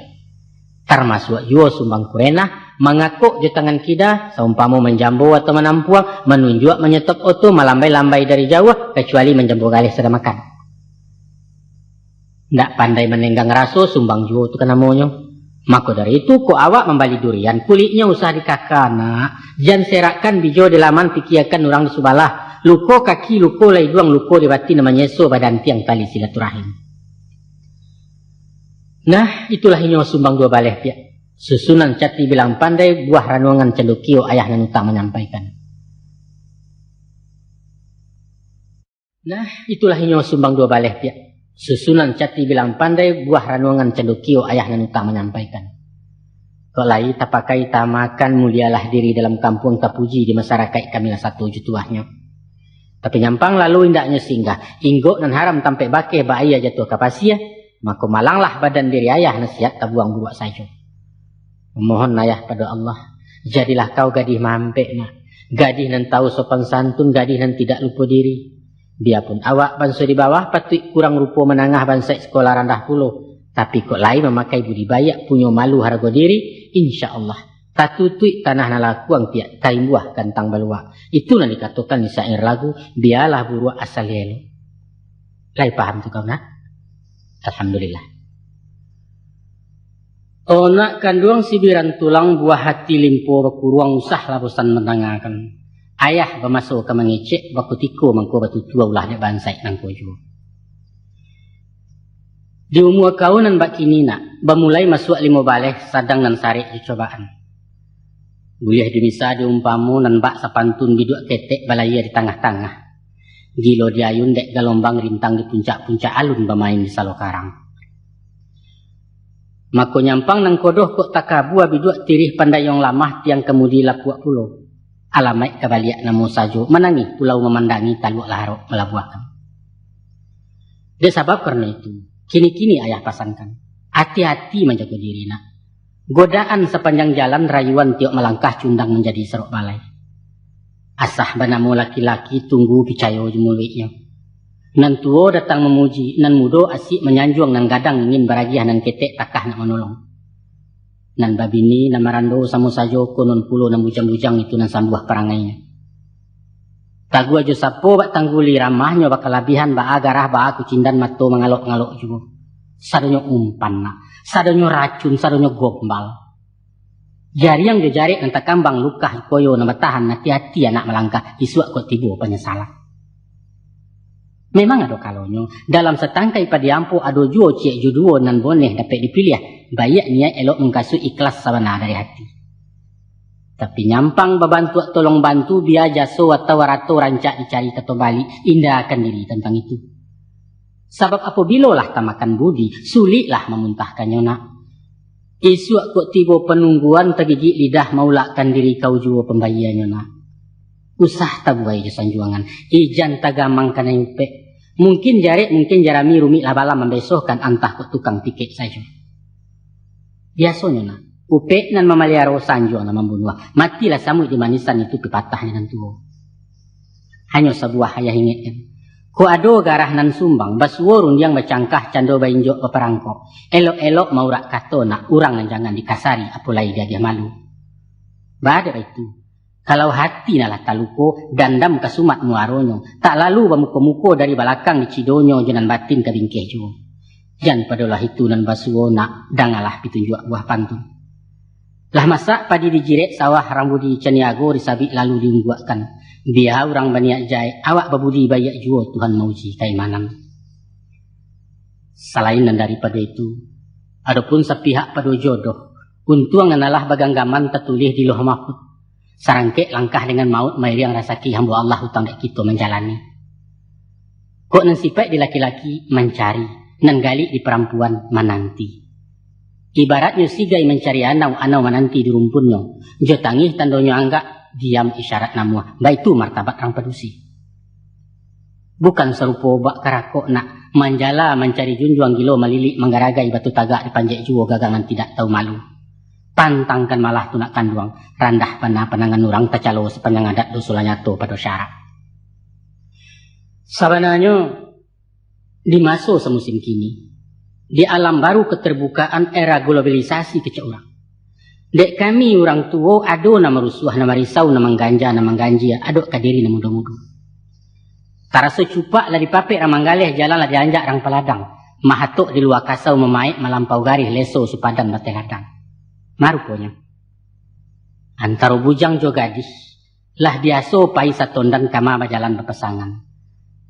Tarmasuak juo sumbang kurenah, mangakok jo tangan kida, saumpamo manjambo atau manampuang, manunjuak manyetop oto, malambai-lambai dari jauah, kacuali manjambo galeh sadang makan. Ndak pandai manenggang raso, sumbang juo tu kan namonyo. Mako dari itu, kok awak mambali durian, kuliknyo usah dikaka, nak. Jan serakkan bijo di laman, pikiakan urang di subalah. Luko kaki, luko lah iduang, luko di batin, manyeso badantiang tali silaturahim. Nah, itulah inyo sumbang duo baleh, Piak. Susunan cati bilang pandai, buah ranuangan candokio, ayah nan utang manyampaikan. Nah, itulah inyo sumbang duo baleh, Piak. Susunan cati bilang pandai, buah ranuangan candokio, ayah nan utang manyampaikan. Kok lai tapakai tamakan, mulialah diri dalam kampuang, tapuji di masarakaik, kamilah sato jutuahnyo. Tapi nyampang lalu indaknyo singgah, inggok nan haram tampek bakeh, bak aia jatuah ka pasia, mako malanglah badan diri ayah, nasihat tabuang buruak sajo. Mamohon ayah pado Allah, jadilah kau gadih mampek, nak. Gadih nan tahu sopan santun, gadih nan tidak lupo diri. Biapun awak banso di bawah, patuik kurang rupo manangah, bansaik sekolah randah pulo, tapi kok lai mamakai budi baiak, punyo malu harago diri, insya Allah Tatutuik tanah nan lakuang piak, taimbuah gantang baluak. Itu nan dikatokan di syair lagu, bialah buruak asal elok. Lai paham tu kau, nak? Alhamdulillah. Onak kanduang sibiran tulang, buah hati limpo bakuruang, usahlah bosan mandangakan. Ayah bamaso ka mangecek, bakutiko mangko batutua, ulah dek bansaik nangko juo. Di umua kau nan bak kini nak, bamulai masuak limo baleh, sadang nan sarek jo cobaan. Buliah dimisa diumpamo nan bak sapantun, biduak ketek balayia di tangah-tangah. Gilo diayun dek galombang, rintang di puncak-puncak, alun bamain di salo karang. Mako nyampang nan kodoh kok takabua, biduak tirih pandayuang lamah, tiang kamudi lapuak pulo. Alamaik ka baliak namo sajo, manangih pulau mamandangi, taluak lah arok malabuahkan. Dek sabab karano itu, kini-kini ayah pasankan, ati-ati manjago diri nak. Godaan sapanjang jalan, rayuan tiok malangkah, cundang manjadi sarok balai. Asah banamo laki-laki, tunggu picayo jo muluiknyo. Nan tuo datang mamuji, nan mudo asik manyanjuang, nan gadang ingin baragiah, nan ketek takah nak manolong. Nan babini, nan marando samo sajo, konon pulo nan bujang-bujang itu nan sambuah parangainyo. Taguah jo sapo bak tangguli, ramahnyo bakalabihan, baa garah, baa kucindan, mato mangalok-ngalok juo. Sadonyo umpan nak, sadonyo racun, sadonyo gombal. Jariang jo jarek nan takambang, lukah koyo nan batahan, ati-ati anak malangkah, isuak kok tibo panyasalan. Memang ado kalonyo, dalam satangkai padi ampo, ado juo ciek jo duo nan boneh dapek dipiliah, baiak niaik, elok mungkasuik, ikhlas sabana dari hati. Tapi nyampang babantuak tolong bantu, bia jaso atau arato, rancak dicari kato baliak, indahkan diri tantang itu. Sabab apobilo lah tamakan budi, suliklah mamuntahkannyo nak. Isuak kok tibo panungguan, tagigik lidah, maulakkan diri kau juo pambayianyo nak. Usah tabuai jo sanjuangan, ijan tagamang kanai upek. Mungkin jarek, mungkin jarami, rumiklah balam mambesohkan, antah kok tukang tikek sajo. Biasonyo nak, upek nan mamaliaro, sanjuang nan mambunuah. Matilah samuik di manisan, itu pipatah di nan tuo. Hanyo sabuah ayah ingekkan. Kok ado garah nan sumbang, basuo rundiang bacangkah, cando bainjok baparangkok. Elok-elok maurak kato nak, urang nan jangan dikasari, apo lai diagiah malu. Baa dek baitu, kalau hati nan lah taluko, dandam ka sumat muaronyo, tak lalu bamuko-muko, dari balakang dicidonyo, jo nan batin ka bingkeh juo. Jan padolah itu nan basuo nak, dangalah pitunjuak buah pantun. Lah masak padi dijirek, sawah rang budi caniago, disabik lalu diungguakkan. Bia urang baniaik jahek, awak babudi baiak juo, Tuhan mauji kaimanan. Salain nan daripado itu, adopun sapihak pado jodoh, untuang nan alah baganggaman, tatulih di Lauh Mahfud. Sarangkek langkah dengan mauik, mairiang rasaki hambo Allah, utang dek kito manjalani. Kok nan sipaik di laki-laki mancari, nan galik di parampuan mananti. Ibaratnyo sigai mancari anau, anau mananti di rumpunnyo. Jo tangih tandonyo anggak, diam isyarat namuah. Baitu martabat rang padusi. Bukan sarupo bak karakok nak, manjala mancari junjuang, gilo malilik manggaragai, batu tagak dipanjek juo, gagangan tidak tahu malu. Pantangkan malah tu nak kanduang, randah bana pandangan urang, tacalo sapanjang adat, doso lah nyato pado syarak. Sabananyo, di maso samusim kini, di alam baru keterbukaan era globalisasi kecek urang, dek kami urang tuo, ado nan marusuah, nan marisau, nan mangganja, nan mangganjia, adok ka diri nan mudo-mudo. Taraso cupak lah dipapek rang manggaleh, jalan lah dianjak rang paladang, mahatok di lua kasau mamaek, malampau garih leso supadan bateh ladang. Maruponyo, antaro bujang jo gadih, lah biaso pai satondan, kama bajalan bapasangan.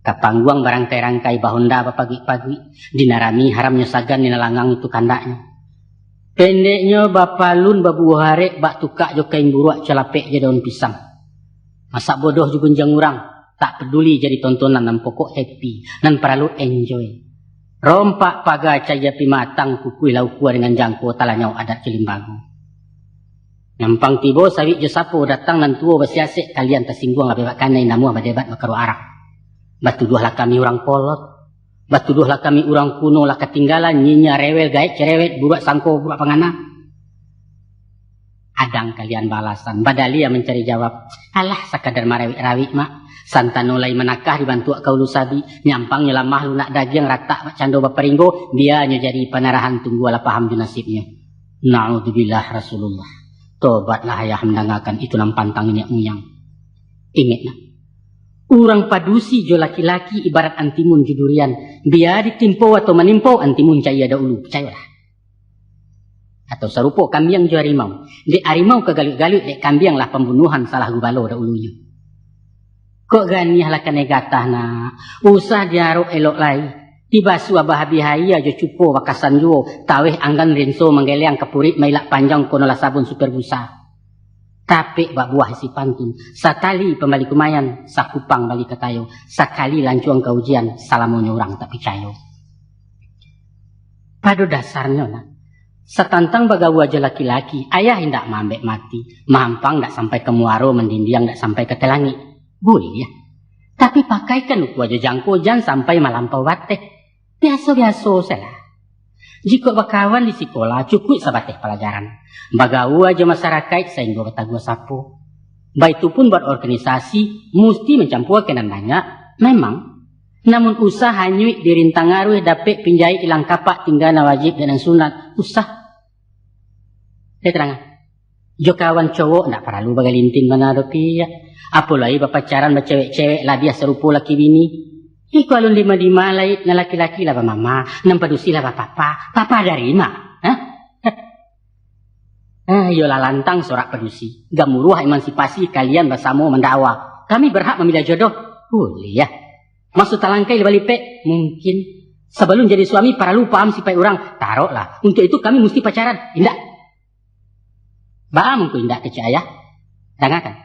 Ka pangguang barangkai-rangkai, bahonda bapaguik-paguik, di nan rami haramnyo sagan, di nan langang itu kandaknyo. Pendeknyo, bapalun babuah arek, bak tukak jo kain buruak, calapek jo daun pisang. Masak bodoh jo gunjang urang, tak paduli jadi tontonan, nan pokok happy, nan paralu enjoy. Rompak paga cayia pimatang, kukuih lah ukua dengan jangko, talanyau adat jo limbago. Nyampang tibo sawik jo sapo, datang nan tuo basiasek, kalian tasingguang lah bebak kanai, namuah badebat bakaruak arak. Batuduahlah kami urang kolot, batuduahlah kami urang kuno, lah katinggalan, nyinyia rewel, gaek cerewet, buruak sangko, buruak pangana. Adang kalian baalasan, badaliah mancari jawab. Alah, sakadar marawik-rawik, Mak. Santano lai manakah, dibantuak ka ulu sabi. Nyampangnyo lamah lunak dagiang, ratak bak cando baparinggo, bianyo jadi panarahan, tunggu alah paham jo nasibnyo. Naudzubillah, Rasulullah. Tobatlah ayah mandangakan itu nan pantang niniak muyang. Ingek nak, urang padusi jo laki-laki ibarat antimun jo durian, bia ditimpo atau manimpo, antimun cayia dahulu, picayolah. Atau sarupo kambiang jo arimau, dek arimau ka galuik-galuik, dek kambiang lah pambunuahan salah gubalo dahulunyo. Kok ganiah lah kanai gatah nak, usah diarok elok lai. Dibasuah bahabih aia jo cuko bakasan juo, taweh anggan rinso manggeleang kapurik mailak panjang kono lah sabun super busa. Tapek bak buah isi pantun, satali pambali kumayan, sakupang bali katayo, sakali lancuang ka ujian, salamonyo urang tak picayo. Pado dasarnyo nak, satantang bagaua jo laki-laki, ayah indak maambek mati, mahampang dak sampai ka muaro, mandindiang dak sampai ka talangik. Buliah. Tapi pakaikan ukua jo jangko, jan sampai malampau bateh. Biaso-biaso sajolah. Jikok bakawan di sikola, cukuik sabateh palajaran. Bagaua jo masarakaik sainggo bataguah sapo. Baitu pun buat organisasi, musti mancampua ka nan banyak, memang. Namun usah hanyuik dirintang aruih, dapek pinjaik ilang kapak, tingga nan wajib dek nan sunat, usah. Dek terang. Jo kawan cowok ndak paralu bagalintin bana doh, Piak. Apo lai bapacaran bacewek-cewek, labiah sarupo laki bini. Iko alun dima-dima lai, nan laki-laki lah bamama, nan padusi lah bapapa. Papa dari ma? Hah? Ah, iyolah lantang sorak padusi. Gamuruah emansipasi, kalian basamo mandakwa. Kami berhak mamiliah jodoh. Buliah. Maso talangkai lah balipek? Mungkin. Sabalun jadi suami paralu paham sipaik urang. Taroklah. Untuk itu kami musti pacaran. Indak? Baa mangko indak kecek ayah? Dangakan.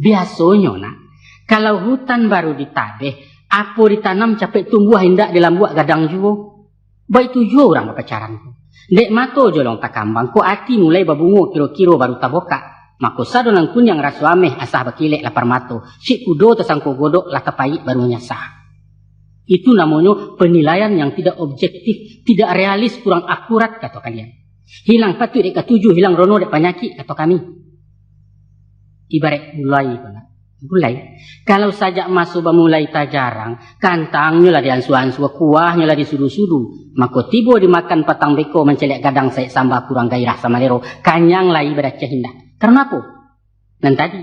Biasonyo nak, kalau hutan baru ditabeh, apo ditanam capek tumbuah, indak dilambuak gadang juo. Baitu juo urang bapacaran tu. Dek mato jolong takambang, kok ati mulai babungo kiro-kiro baru tabokak. Mako sado nan kuniang raso ameh, asah bakilek lapar mato. Cik kudo tasangko godok, lah tapaik baru manyasa. Itu namonyo penilaian yang tidak objektif, tidak realis, kurang akurat, kato kalian. Hilang patuik dek katuju, hilang rono dek panyakik, kato kami. Ibarat gulai ko nak. Gulai. Kalau sajak maso bamulai tajarang, kantangnyo lah diansua-ansua, kuahnyo lah disudu-sudu. Mako tibo dimakan patang beko, mancaliak gadang saik sambah, kurang gairah samalero, kanyang lai badacah indak. Karano apo? Nan tadi,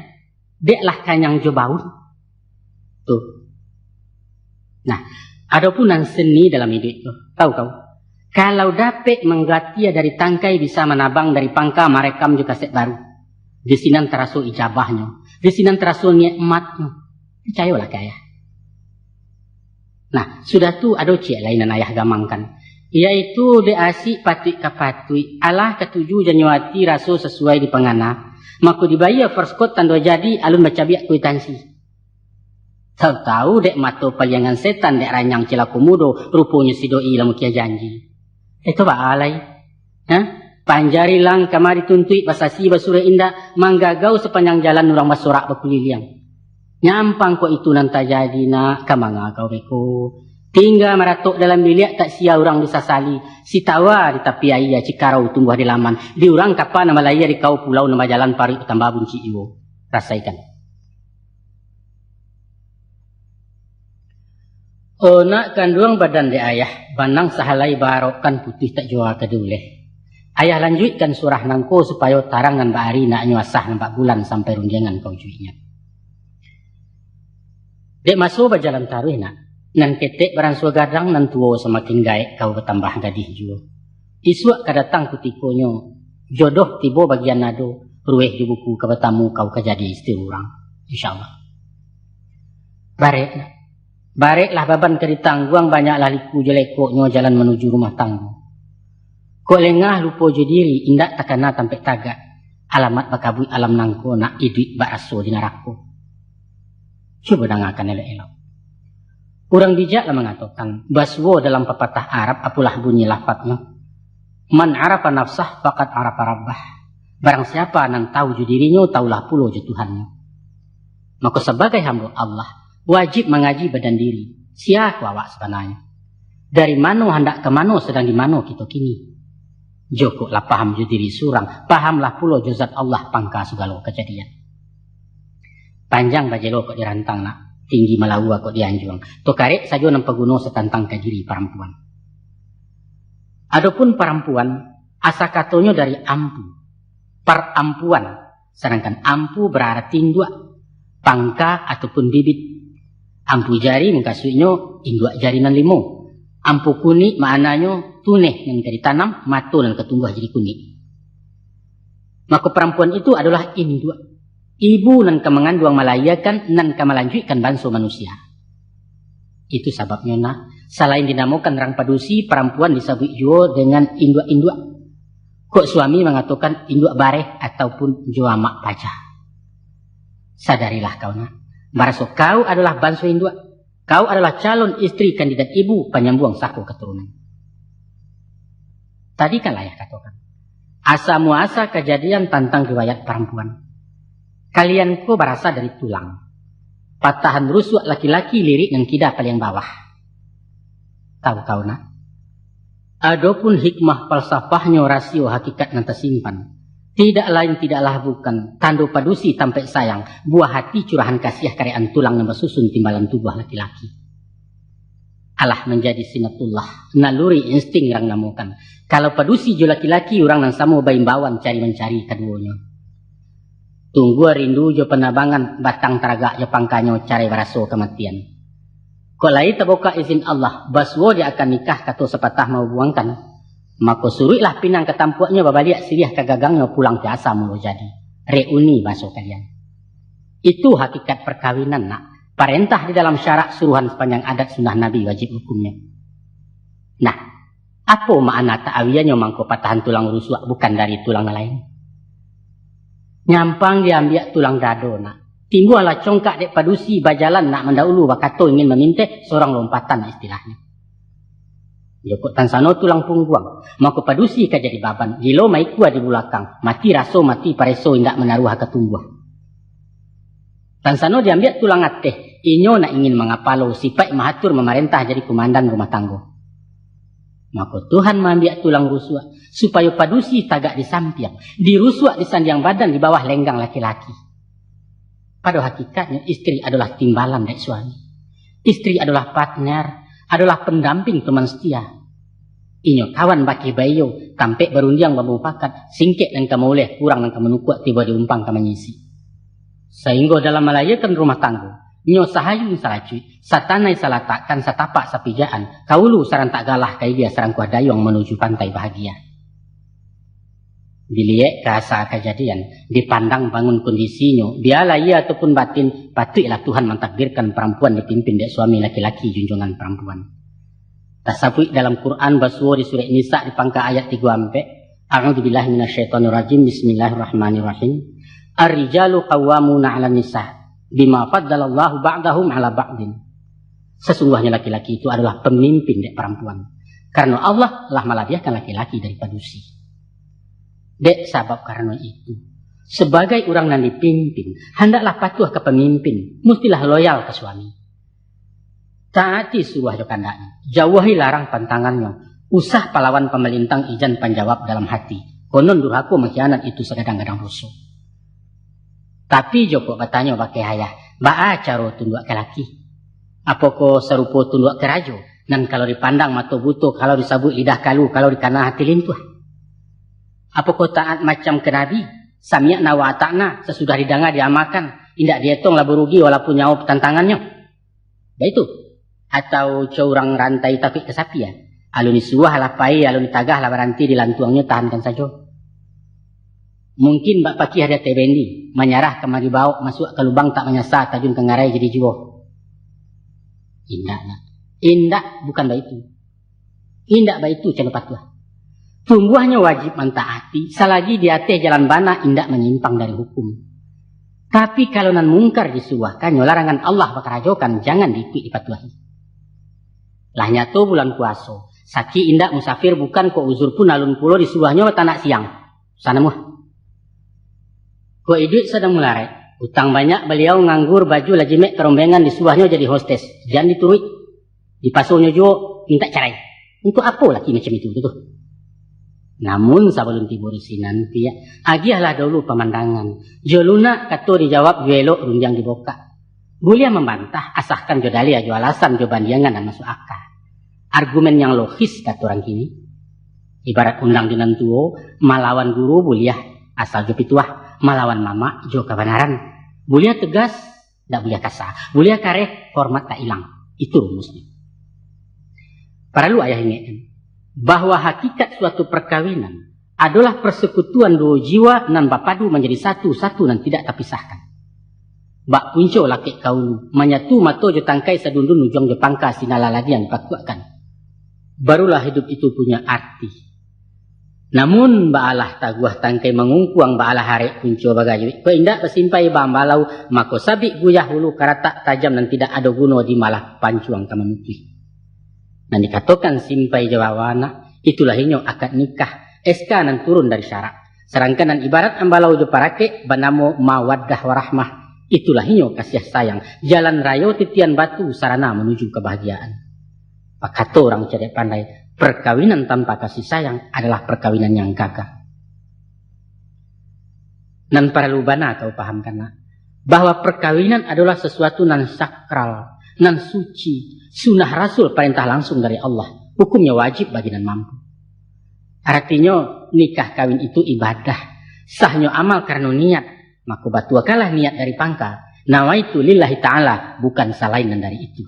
dek lah kanyang jo baun. Tu. Nah, adopun nan seni dalam iduik tu, tau kau? Kalau dapek manggatia dari tangkai, bisa manabang dari pangka, marekam jo kaset baru. Di sinan taraso ijabahnyo, di sinan taraso nikmatnyo. Picayolah ka ayah. Nah, sudah tu ado ciek lai nan ayah gamangkan, yaitu dek asik patuik ka patuik, alah katuju janyo ati, raso sasuai dipangana, mako dibayia first coat tando jadi, alun bacabiak kuitansi. Tahu-tahu dek mato paliangan setan, dek ranyang cilako mudo, ruponyo si doi lah mukia janji. Itu baa lai? Hah? Panjari lang kama dituntuik, basasi basurek indak, manggagau sapanjang jalan, urang basorak bakuliliang. Nyampang kok itu nan tajadi nak, ka manga kau beko. Tingga maratok dalam biliak, tak sia urang disasali. Sitawa di tapi aia, cikarau tumbuah di laman. Di urang kapa nan balayia, di kau pulau nan bajalan, paruik batambah buncik juo. Rasaikan. O nak kanduang badan dek ayah, banang sahalai baarokkan, putuih tak jua ka diuleh. Ayah lanjuikkan surah nangko supayo tarang nan baari, naknyo asah nan babulan sampai rundiangan ka ujuiknyo. Dek maso bajalan taruih nak, nan ketek baransua gadang, nan tuo samakin gaek, kau batambah gadih juo. Isuak ka datang kutikonyo, jodoh tibo bagian ado, rueh jo buku ka batamu, kau ka jadi istri urang, insyaallah. Barek nak. Bareklah baban ka ditangguang, banyaklah liku jo lekoknyo jalan manuju rumah tanggo. Kok lengah lupo jo diri, indak takana tampek tagak, alamat bakabuik alam nangko, nak iduik bak raso di narako. Cubo dangakan elok-elok. Urang bijak lah mangatokan, basuo dalam papatah Arab, apolah bunyi lafadnyo, "Man arafa nafsah, faqad arafa rabbah." Barang siapa nan tahu jo dirinyo, tahulah pulo jo Tuhannyo. Mako, sabagai hambo Allah, wajib mangaji badan diri, sia ko awak sabananyo. Dari mano handak ka mano, sadang di mano kito kini. Jokok lah paham jo diri surang, pahamlah pulo jo zat Allah, pangka sagalo kajadian. Panjang bajelo kok dirantang nak, tinggi malaua kok dianjuang. Tokarek sajo nan paguno, satantang ka diri parampuan. Adopun parampuan, asa katonyo dari ampu. Parampuan, sadangkan ampu bararti induak, pangka ataupun bibit. Ampu jari mukasuiknyo induak jari nan limo. Ampu kunik maknanyo tuneh nan ka ditanam, mato nan ka tumbuah jadi kunik. Mako parampuan itu adolah induak, ibu nan ka manganduang, malahiakan, nan ka malanjuikkan banso manusia. Itu sababnyo, nak, salain dinamokan urang padusi, parampuan disabuik juo dengan induak-induak. Kok suami mangatokan induak bareh ataupun jo amak paja. Sadarilah kau, nak, baraso kau adolah banso induak. Kau adolah calon istri kandidat ibu panyambuang sako katurunan. Tadi kan lah ayah katokan, asa muasa kajadian tantang riwayat parampuan. Kalian ko barasa dari tulang. Patahan rusuak laki-laki, lirik nan kida paliang bawah. Tahu kau, nak? Adopun hikmah falsafahnyo, rasio hakikat nan tasimpan, tidak lain tidaklah bukan tando padusi tampek sayang, buah hati curahan kasiah, karekan tulang nan basusun timbalan tubuah laki-laki. Alah manjadi sinatullah, naluri insting urang namokan. Kalau padusi jo laki-laki, urang nan samo baimbauan cari mancari kaduonyo. Tunggua rindu jo panabangan, batang taragak jo pangkanyo, carai baraso kamatian. Kok lai tabukak izin Allah, basuo di akad nikah, kato sapatah mahubuangkan, mako suruiklah pinang ka tampuaknyo, babaliak siriah ka gagangnyo, pulang ka asa mulo jadi. Reuni baso kalian. Itu hakikat parkawinan, nak. Parentah di dalam syarak, suruhan sapanjang adat, sunnah Nabi wajib hukumnyo. Nah, apo makna ta'awiahnyo mangko patahan tulang rusuak bukan dari tulang nan lain? Nyampang diambiak tulang dado, nak. Timbualah congkak dek padusi, bajalan nak mandaulu, bakato ingin maminteh, sorang lompatan istilahnyo. Jokok tansano tulang pungguang, mako padusi ka jadi baban, gilo maikua di bulakang, mati raso mati pareso, indak manaruah ka tumbuah. Tansano diambiak tulang ateh, inyo nak ingin mangapalo, sipaik mahatur mamarentah, jadi kumandan rumah tanggo. Mako Tuhan maambiak tulang rusuak, supayo padusi tagak di sampiang, dirusuak di sandiang badan, di bawah lenggang laki-laki. Pado hakikatnyo, istri adolah timbalan dek suami. Istri adolah partner, adolah pandamping, teman setia. Inyo kawan bakeh baiyo, tampek barundiang bamupakat, singkek nan ka mauleh, kurang nan ka manukuak, tibo di umpang ka manyisi. Sainggo dalam malahiakan rumah tanggo, nyo sahayun salacuik, satanai salatakkan, satapak sapijaan, ka ulu sarantak galah, ka ilia sarangkuah dayuang, manuju pantai bahagia. Diliek ka asa kajadian, dipandang bangun kondisinyo, bialah iya ataupun batin, patuiklah Tuhan mantakdirkan parampuan dipimpin dek suami laki-laki junjungan parampuan. Tasabuik dalam Quran basuo di Surah Nisa di pangka ayat tigo ampek, "A'udzubillahi minasyaitonirrajim, bismillahirrahmanirrahim. Ar-rijalu qawwamuna 'alan nisa, bima faddalallahu ba'dahum 'ala ba'din." Sasungguahnyo laki-laki itu adolah pamimpin dek parampuan, karano Allah lah malabiahkan laki-laki dari padusi. Dek sabab karano itu, sabagai urang nan dipimpin, handaklah patuah ka pamimpin, mustilah loyal ka suami. Taati suruah jo kandaknyo, jauahi larang pantangannyo, usah palawan pamalintang ijan panjawab dalam hati, konon durhako mangkhianat itu sagadang-gadang doso. Tapi jokok batanyo bakeh ayah, baa caro tunduak ka laki? Apokoh sarupo tunduak ka rajo, nan kalau dipandang mato buto, kalau disabuik lidah kalu, kalau dikana hati lintuah? Apokoh taat macam ka Nabi, sami'na wa ata'na, sasudah didanga diamalkan, indak dietong lah barugi walaupun nyawo patantangannyo? Baitu? Atau co urang rantai takuik ka sapi, ah? Alun disuruah lah pai, alun ditagah lah baranti, di lantuangnyo tahankan sajo. Mungkin bak pakiah di ateh bendi, manyarah ka mari baok, masuak ka lubang tak manyasa, tajun ka ngarai jadi juo. Indak, nak. Indak, bukan baitu. Indak baitu cando patuah. Tumbuahnyo wajib mantaati, salagi di ateh jalan bana, indak manyimpang dari hukum. Tapi kalau nan mungkar disuruahkannyo, larangan Allah bakarajokan, jangan diikuik dipatuahi. Lah nyato bulan puaso, sakik indak musafir bukan, kok uzur pun alun pulo disuruahnyo batanak siang. Sanamuah. Kok iduik sadang mularai, utang banyak baliau, nganggur, baju lah jimek, karombengan, disuruahnyo jadi hostes, jan dituruik. Dipasonyo juo mintak carai. Untuak apo laki macam itu tu? Namun sabalun tibo di sinan, piak, agiahlah dahulu pamandangan. Jo lunak kato dijawab, jo elok rundiang dibukak. Buliah mambantah, asakan jo daliah, jo alasan, jo bandiangan nan masuak aka. Argumen yang logis, kato urang kini. Ibarat undang di nan tuo, malawan guru buliah, Asal jo pituah, malawan mamak jo kabanaran. Buliah tegas, dak buliah kasa. Buliah kareh, hormat tak ilang. Itu rumusnyo. Paralu ayah ingekkan, bahwa hakikat suatu perkawinan adolah persekutuan duo jiwa nan bapadu manjadi satu, satu nan tidak tapisahkan. Bak punco lakek ka ulu, manyatu mato jo tangkai, sadundun ujuang jo pangka, sinala ladiang dipakuakkan. Barulah hidup itu punya arti. Namun, baalah taguah tangkai mangungkuang, baalah arek punco bagajuik. Kok indak basimpai bambalau, mako sabik guyah ulu karatak tajam nan tidak ado guno di malah pancuang ka mamutuih. Nan dikatokan simpai jo bawa anak, itulah inyo akad nikah, S K nan turun dari syarak. Sadangkan nan ibarat ambalau jo parakek banamo mawaddah warahmah, itulah inyo kasiah sayang, jalan rayo titian batu sarana manuju kabahagiaan. Bakato urang cadiak pandai, perkawinan tanpa kasih sayang adalah perkawinan yang gagal. Nan paralu bana kau pahamkan, nak, bahwa perkawinan adolah sasuatu nan sakral, nan suci, sunah Rasul, parentah langsung dari Allah, hukumnyo wajib bagi nan mampu. Aratinyo, nikah kawin itu ibadah, sahnyo amal karano niat, mako batuakanlah niat dari pangka, nawaitu lillahi ta'ala, bukan salain nan dari itu.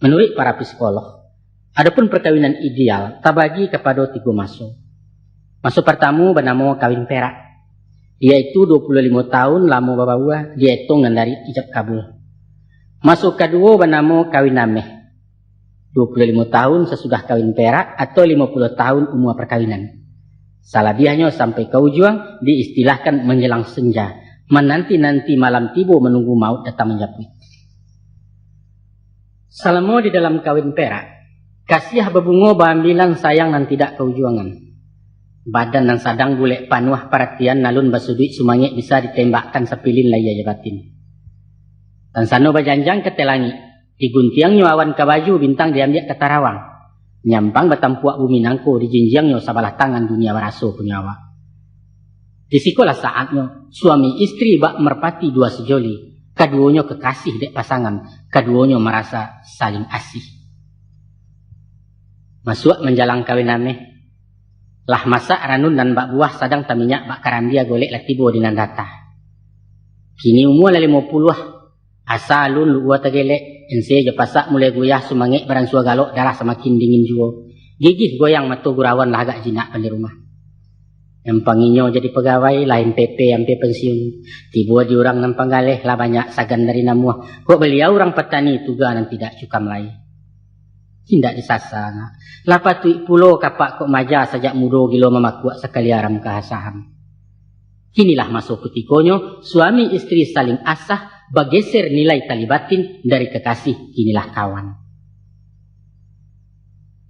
Manuruik para psikolog, adopun perkawinan ideal tabagi kapado tigo maso. Maso partamo banamo kawin perak, yaitu duo puluah limo taun lamo babaua, dietong nan dari ijab kabul. Maso kaduo banamo kawin ameh, duo puluah limo taun sasudah kawin perak atau limo puluah taun umua perkawinan. Salabiahnyo sampai ka ujuang diistilahkan manjelang senja, mananti-nanti malam tibo, manunggu maut datang manjapuik. Salamo di dalam kawin perak, kasiah babungo baambilan, sayang nan tidak kaujuangan. Badan nan sadang bulek panuah paratian, alun basuduik sumangek, bisa ditembakkan sapilin lahia jo batin. Tansano bajanjang ka ateh langik, diguntiangnyo awan ka baju, bintang diambiak ka tarawang. Nyampang batampuak bumi nangko, dijinjiangnyo sabalah tangan, dunia baraso punyo awak. Di sikolah saatnyo, suami istri bak merpati dua sejoli, kaduonyo kekasih dek pasangan, kaduonyo marasa saling asih. Masuak manjalang kawin ameh, lah masak ranun nan bak buah, sadang taminyak bak karambia, golek lah tibo di nan data. Kini umua lah limo puluah, asa alun luua tagelek, ense jo pasak mulai guyah, sumangek baransua galok, darah samakin dingin juo. Gigih goyang mato gurauan, lah agak jinak pandai rumah. Nyampang inyo jadi pagawai, lah M P P ampia pensiun. Tibo di urang nan panggaleh, lah banyak sagan dari namuah. Kok baliau urang patani, tuga nan tidak cukam lai. Indak disasa, nak. Lah patuik pulo kapak kok maja, sajak mudo gilo mamakuak, sakali aram kahasahan. Kinilah maso kutikonyo, suami istri saling asah, bageser nilai tali batin, dari kekasih kinilah kawan.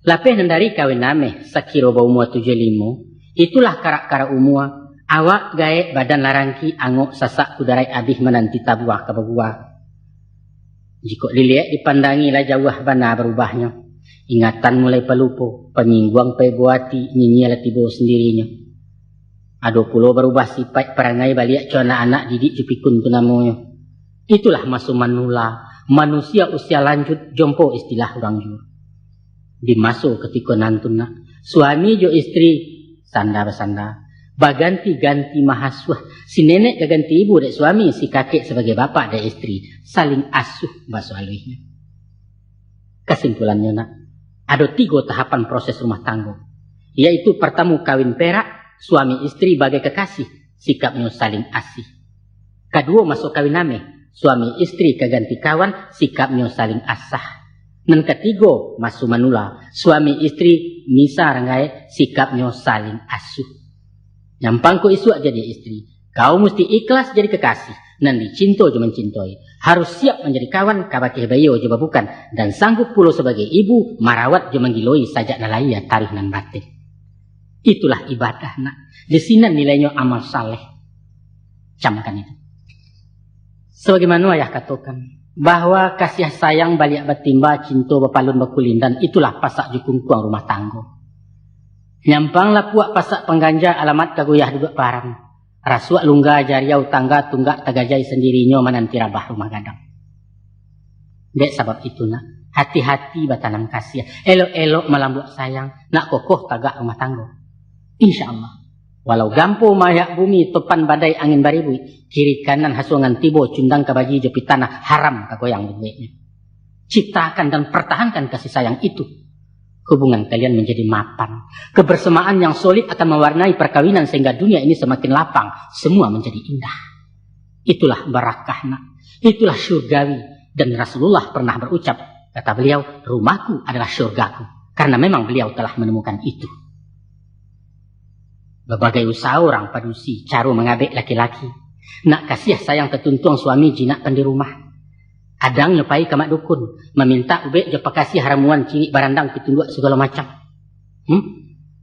Lapeh nan dari kawin ameh, sakiro baumua tujuah limo, itulah karak-karak umua, awak gaek, badan larangki, angok sasak kudaraik, abih mananti tabuah ka babuah. Jikok diliek dipandangi, lah jauah bana barubahnyo. Ingatan mulai palupo, pamingguang paibo ati, nyinyia lah tibo sandirinyo. Ado pulo barubah sipaik parangai, baliak co anak-anak, didik jo pikun tu namonyo. Itulah maso manula, manusia usia lanjut, jompo istilah urang juo. Di maso katiko nan tu, nak, suami jo istri sanda basanda, baganti-ganti mahasuah, si nenek ka ganti ibu dek suami, si kakek sabagai bapak dek istri, saling asuh baso aluihnyo. Kasimpulannyo, nak, ado tigo tahapan proses rumah tanggo, yaitu partamo kawin perak, suami istri bagai kekasih, sikapnyo saling asih. Kaduo maso kawin ameh, suami istri ka ganti kawan, sikapnyo saling asah. Nan katigo maso manula, suami istri misa rang gaek, sikapnyo saling asuh. Nyampang kok isuak jadi istri, kau musti ikhlas jadi kekasih, nan dicinto jo mancintoi. Harus siap manjadi kawan, kabakeh baiyo jo babukan, dan sanggup pulo sabagai ibu, marawat jo manggiloi, sajak nan lahia taruih nan batin. Itulah ibadah, nak. Di sinan nilainyo amal saleh. Camkan itu. Sabagaimano ayah katokan, bahwa kasiah sayang baliak batimba, cinto bapalun bakulindan, itulah pasak jo kungkuang rumah tanggo. Nyampang lapuak pasak pangganja, alamat ka guyah duduak param. Rasuak lungga jariau tangga, tunggak tagajai sandirinyo, mananti rabah rumah gadang. Dek sabab itu, nak, hati-hati batanam kasiah, elok-elok malambuak sayang, nak kokoh tagak rumah tanggo. Insya Allah. Walau gampo mayak bumi, topan badai angin baribuik, kiri kanan hasuangan tibo, cundang ka baji jo pitanah, haram ka goyang dibueknyo. Ciptakan dan pertahankan kasih sayang itu. Hubungan kalian menjadi mapan. Kebersamaan yang solid akan mewarnai perkawinan sehingga dunia ini semakin lapang, semua menjadi indah. Itulah barakah, nak. Itulah syurgawi. Dan Rasulullah pernah berucap, kata beliau, "Rumahku adalah syurgaku." Karena memang beliau telah menemukan itu. Babagai usaha urang padusi, caro mangabek laki-laki. Nak kasiah sayang tatuntuang suami jinak pandi rumah. Adangnyo pai ka mak dukun, mamintak ubek jo pakasiah ramuan, cirik barandang, pitunduak sagalo macam. Hmm?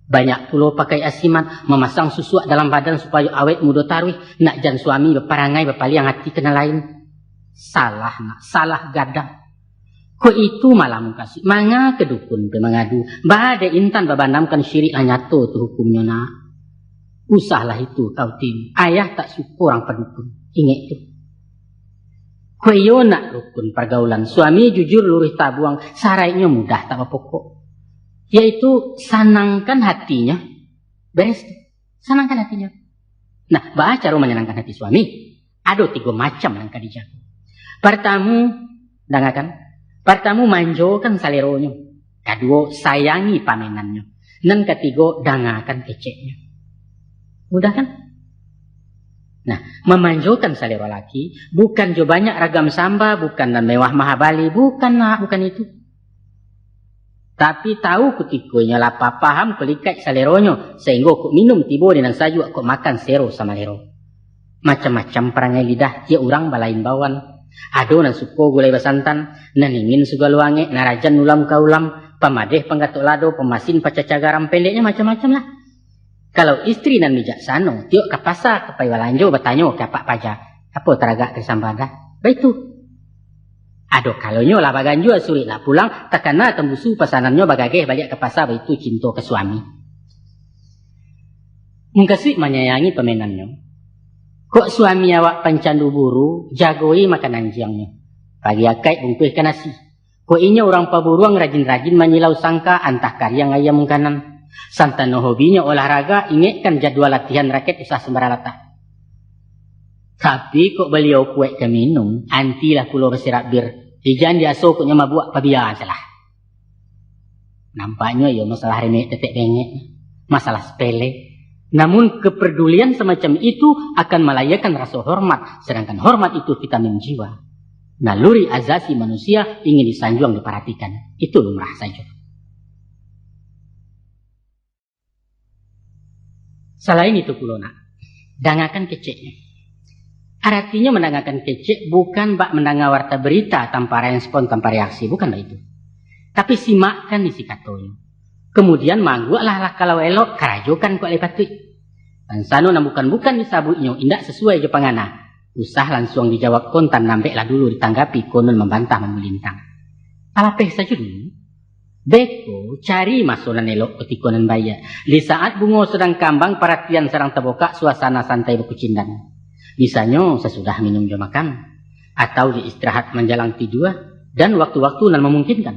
Banyak pulo pakai asiman, mamasang susuak dalam badan supayo awet mudo taruih, nak jan suami baparangai bapaliang ati ka nan lain. Salah, nak, salah gadang. Kok itu malah mukasuik, manga ka dukun pai mangadu, baa dek intan babanamkan syirik, lah nyato tu hukumnyo, nak. Usahlah itu kau tiru, ayah tak suko urang padukun, ingek tu. Kok iyo nak rukun pargaulan, suami jujur luruih tabuang, saraiknyo mudah tak bapokok. Yaitu sanangkan hatinyo, beres tu. Sanangkan hatinyo. Nah, baa caro manyanangkan hati suami? Ado tigo macam nan ka dijago. Partamu, dangakan. Partamu, manjokan saleronyo. Kaduo, sayangi pamenannyo. Nan katigo, dangakan keceknyo. Mudah kan? Nah, mamanjokan salero laki, bukan jo banyak ragam samba, bukan nan mewah mahabali, bukan, nak, bukan itu. Tapi tahu kutiko inyo lapa, paham kok likaik saleronyo, sahinggo kok minum tibo di nan sajuak, kok makan sero samalero. Macam-macam parangai lidah, tiok urang balain bawaan. Ado nan suko gulai basantan, nan dingin sagalo angek, nan rajan ulam ka ulam, pamadeh panggatok lado, pamasin pacaca garam, pendeknyo macam-macam lah. Kalau istri nan bijaksano, tiok ka pasa ka pai balanjo, batanyo ka apak paja, "Apo taragak ka disambah dah?" Baitu. Ado kalonyo lah baganjua suruik nak pulang, takana tambusu pasanannyo, bagageh baliak ka pasa, baitu cinto ka suami. Mukasuik manyayangi pamenannyo. Kok suami awak pancandu buru, jagoi makan anjiangnyo. Pagi akaik bungkuihkan nasi. Kok inyo urang paburuang, rajin-rajin manyilau sangka, antah kariang ayam mungkanan. Santano hobinyo olahraga, ingekkan jadwal latihan raket, usah sambarang latah. Tapi kok baliau kuaik ka minum, antilah pulo basirak bir. Ijan diaso kok nyo mabuak pabia salah. Nampaknyo iyo masalah remeh tetek bengek, masalah sepele. Namun kepedulian semacam itu akan malahiakan raso hormat, sedangkan hormat itu vitamin jiwa. Naluri azasi manusia ingin disanjuang, diparatikan. Itu lumrah sajo. Salain itu pulo, nak, dangakan keceknyo. Aratinyo mandangakan kecek bukan bak mandanga warta berita tanpa respon, tanpa reaksi, bukan baitu. Tapi simakkan isi katonyo. Kamudian, maangguaklah lah kalau elok, karajokan kok lai patuik. Pansano nan bukan-bukan disabuiknyo indak sasuai jo pangana, usah lansuang dijawab, kontan nan ambek lah dulu ditanggapi, konon mambantah mamulintang. Palapeh sajo dulu. Beko, cari maso nan elok kutiko nan baiak. Di saat bungo sadang kambang, paratian sadang tabokak, suasana santai bakucindan. Bisanyo sasudah minum jo makan, atau di istirahat manjalang tidua, dan waktu-waktu nan mamungkinkan.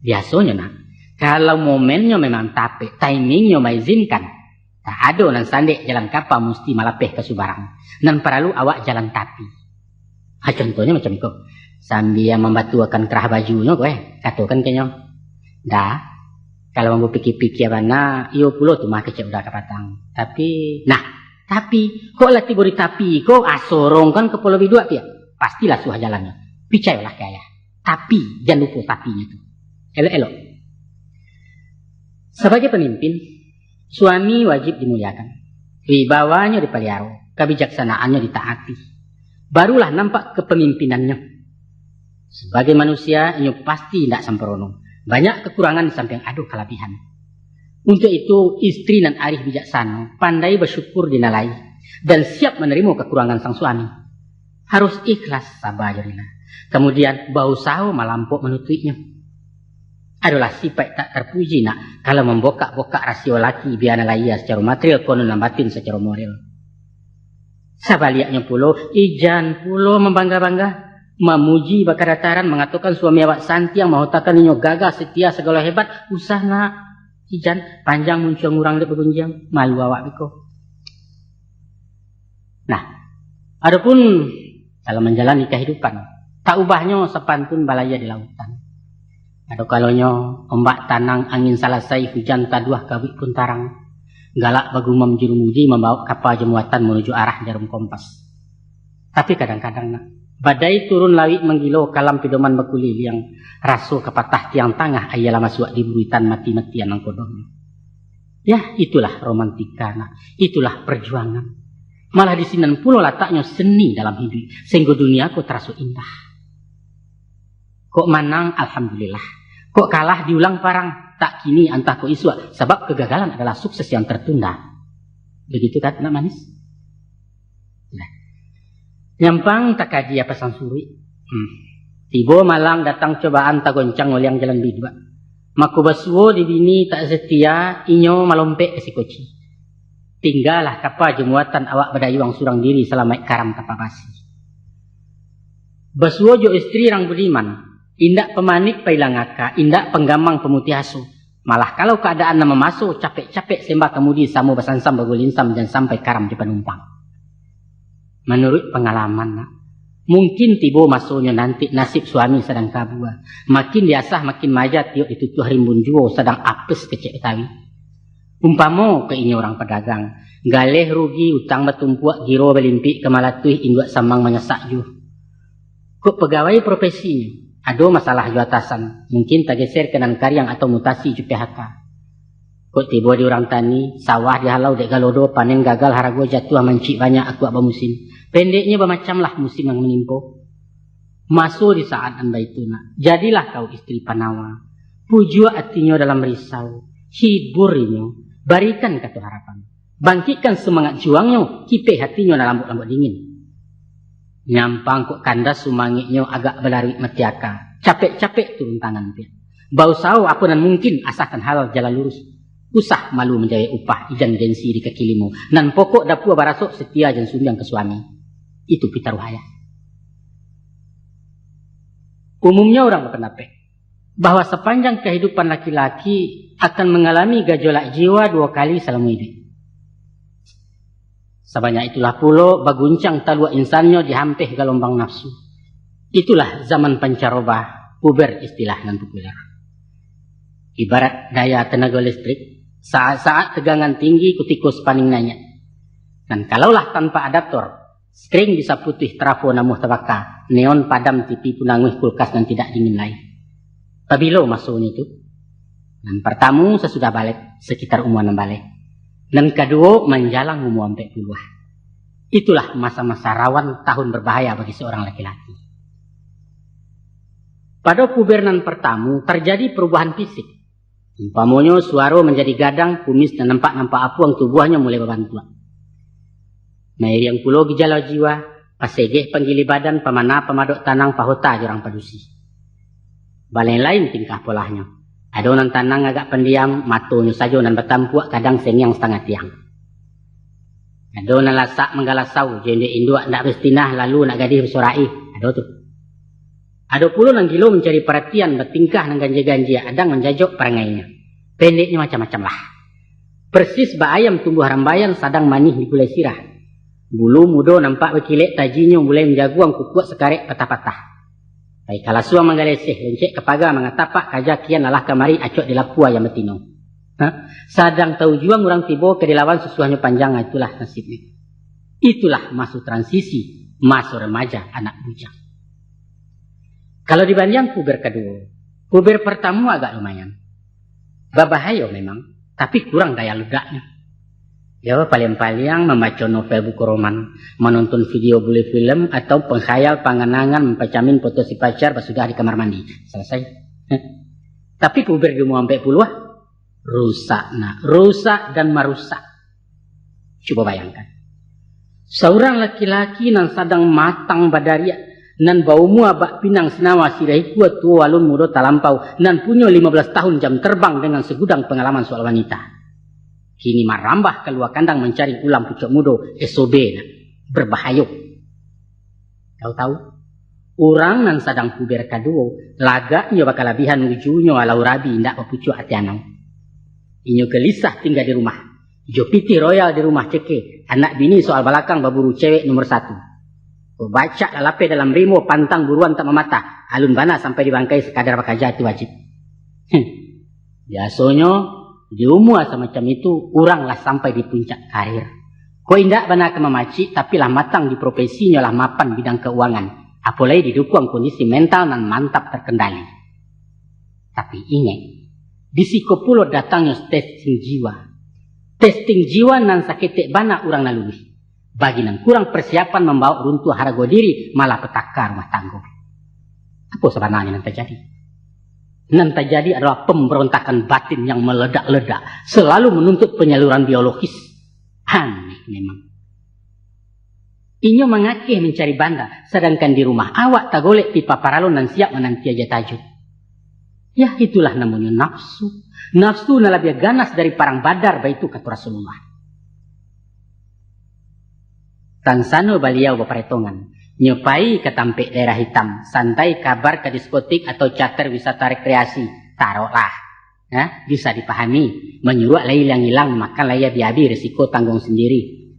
Biasonyo, nak, kalau momennyo memang tapek, timingnyo maizinkan, tak ado nan sandek jalan kapa musti malapeh ka subarang. Nan paralu awak jalan tapi. Ha, contohnyo macam iko. Sambia mambatuakan kerah bajunyo ko, eh, katokan ka inyo, "Dah, kalau ambo pikia-pikia bana, iyo pulo tu mah kecek uda kapatang. Tapi, nah, tapi, kok lah tibo di tapi ko, ah, sorongkan kapalo biduak, piak. Pastilah suah jalannyo. Picayolah ka ayah. Tapi, jan lupo tapinyo tu. Elok-elok." Sabagai pamimpin, suami wajib dimuliakan, wibawanyo dipaliaro, kabijaksanaannyo ditaati. Barulah nampak kepemimpinannyo. Sabagai manusia, inyo pasti indak sampurono. Banyak kakurangan di sampiang ado kalabihan. Untuak itu, istri nan arih bijaksano, pandai basyukur di nan lai, dan siap manarimo kakurangan sang suami. Harus ikhlas, saba jo rila. Kamudian, bausaho malampok manutuiknyo. Adolah sipaik tak tarpuji, nak, kalau mambokak-bokak rasio laki, bia nan lahia sacaro material, konon nan batin sacaro moral. Sabaliaknyo pulo, ijan pulo mambangga-bangga, mamuji bakadataran, mangatokan suami awak santiang, mahotakan inyo gagah, setia, sagalo hebat, usah, nak. Ijan, panjang muncuang urang dek bagunjiang, malu awak biko. Nah, adopun dalam manjalani kahidupan, tak ubahnyo sapantun balayia di lautan. Ado kalonyo ombak tanang, angin salasai, hujan taduah, kabuik pun tarang. Galak bagumam jurumudi, mambaok kapa jo muatan manuju arah jarum kompas. Tapi kadang-kadang, nak, badai turun lawik manggilo, kalam pidoman bakuliliang, raso ka patah tiang tangah, aia lah masuak di buruitan, mati-matian nangko doh. Yah, itulah romantika, nak. Itulah perjuangan. Malah di sinan pulo lataknyo seni dalam hiduik, sahinggo dunia ko taraso indah. Kok manang, alhamdulillah. Kok kalah, diulang parang. Tak kini, antah kok isuak, sabab kegagalan adalah sukses yang tertunda. Begitu kan, nak manis? Nah. Nyampang takaji apo sangsuruik. Hmm. Tibo malang datang cobaan, tagoncang oliang jalan biduak. Mako basuo di bini tak setia, inyo malompek ka si koci. Tinggalah kapa jo muatan, awak badayuang surang diri, salamaik karam kapa basi. Basuo jo istri rang budiman, indak pamanik pailang aka, indak panggamang pamutih aso. Malah kalau kaadaan nan mamaso, capek-capek sembah kamudi, samo basansam bagulinsam, jan sampai karam di panumpang. Manuruik pangalaman, nak, mungkin tibo masonyo nanti, nasib suami sadang kabua. Makin diasah, makin maaja, tiok ditutuah rimbun juo, sadang apes kecek Betawi. Umpamo ka inyo urang padagang, galeh rugi, utang batumpuak, giro balimpik ka malatuih, induak samang manyasak juo. Kok pagawai profesinyo, ado masalah jo atasan, mungkin tageser ka nan kariang atau mutasi jo P H K. Kok tibo di urang tani, sawah dihalau dek galodo, panen gagal, harago jatuah, mancik banyak, akuak bamusim. Pendeknyo, bamacamlah musim nan manimpo. Maso di saat nan baitu, nak, jadilah kau istri panawa. Pujuak atinyo dalam risau, hibur inyo, barikan kato harapan. Bangkikkan sumangat juangnyo, kipeh atinyo nan lambuak-lambuak dingin. Nyampang kok kandas sumangeknyo, agak balaruik mati aka. Capek-capek turun tangan pian. Bausaho apo nan mungkin, asakan halal jalan lurus. Usah malu manjawek upah, ijan gengsi di kaki limo. Nan pokok dapua barasok, setia jan sumbiang ka suami. Itu pitaruah ayah. Umumnyo urang bapandapek bahwa sapanjang kahidupan laki-laki akan mangalami gajolak jiwa duo kali salamo iduik. Sabanyak itulah pulo baguncang taluak insannyo dihampeh galombang nafsu. Itulah zaman pancarobah, puber istilah nan populer. Ibarat daya tenaga listrik, saat-saat tegangan tinggi, kutiko spaning naiak. Dan kalaulah tanpa adaptor, String bisa putuih, trafo namuah tabaka, neon padam, T V pun anguih, kulkas nan tidak dingin lai. Pabilo masonyo tu? Nan partamu sasudah balek, sakitar umua anam baleh. Nan kaduo manjalang umua ampek puluah. Itulah masa-masa rawan, tahun berbahaya bagi seorang laki-laki. Pado puber nan partamu, tarjadi parubahan fisik. Umpamonyo, suaro manjadi gadang, kumis nan nampak-nampak apuang, tubuahnyo mulai babantuak. Mairiang pulo gijalo jiwa, pasegeh panggili badan, pamana pamadok tanang, pahota jo urang padusi. Balain-lain tingkah polahnyo. Ado nan tanang agak pandiam, matonyo sajo nan batampuak, kadang sengiang satangah tiang. Ado nan lasak manggalasau, jo induak-induak ndak bastinah, lalu anak gadih basorak-ih. Ado tu. Ado pulo nan gilo mancari paratian, batingkah nan ganjia-ganjia, adang manjajok parangainyo. Pendeknyo, macam-macam lah. Persis bak ayam tumbuah rambayan, sadang manih digulai sirah. Bulu mudo nampak bakilek, tajinyo mulai manjaguang, kukuak sakarek patah-patah. Pai ka lasuang manggaleseh, lencek ka paga mangatapak, kaja kian alah kamari, acok di lapua ayam batino. Ha? Sadang taujuang urang tibo ka dilawan, susuahnyo panjang, itulah nasibnyo. Itulah maso transisi, maso remaja anak bujang. Kalau dibandiang puber kaduo, puber partamu agak lumayan. Babahayo memang, tapi kurang daya ledaknyo. Yo, paliang-paliang mambaco novel, buku roman, manonton video bule film, atau pangkhayal, panganangan, mampacamin foto si pacar basudah di kamar mandi. Salasai. Heh. Tapi puber di umua ampek puluah, rusak, nak. Rusak dan marusak. Cubo bayangkan. Saurang laki-laki nan sadang matang badariak, nan baumua bak pinang sinawa sirah ikua, tuo alun mudo talampau, nan punyo lima belas tahun jam terbang dengan segudang pengalaman soal wanita. Kini marambah kalua kandang mancari ulam pucuak mudo, S O B nak, berbahayo. Tahu-tahu, urang nan sadang puber kaduo, lagaknyo bakalabihan, ujunyo alau rabi, indak bapucuak ati anau. Inyo gelisah tingga di rumah. Jo pitih royal di rumah ceke, anak bini soal balakang baburu cewek nomor satu. Kok bacak lah lapeh dalam rimo, pantang buruan tak mamatah, alun bana sampai di bangkai, sakadar bakaja tu wajib. Hmm. Biasonyo, di umua samacam itu, urang lah sampai di puncak karir. Kok indak bana ka mamacik, tapi lah matang di profesinyo, lah mapan bidang keuangan, apolai didukuang kondisi mental nan mantap terkendali. Tapi ingek, di siko pulo datangnyo testing jiwa. Testing jiwa nan saketek bana urang lalui. Bagi nan kurang persiapan, mambaok runtuah harago diri, malah petaka rumah tanggo. Apo sabananyo nan tajadi? Nan tajadi adolah pemberontakan batin yang meledak-ledak, selalu menuntut penyaluran biologis. Aneh memang. Inyo mangakeh mancari banda, sadangkan di rumah awak tagolek pipa paralon nan siap mananti aja tajun. Yah, itulah namonyo nafsu. Nafsu nan labiah ganas dari parang Badar, baitu kato Rasulullah. Tansano baliau baparetongan, nyo pai ka tampek daerah hitam, santai kabar ka diskotik atau charter wisata rekreasi, taroklah. Nah, bisa dipahami, manyuruak lai ilang-ilang, makan lai abi-abi, resiko tangguang sendiri.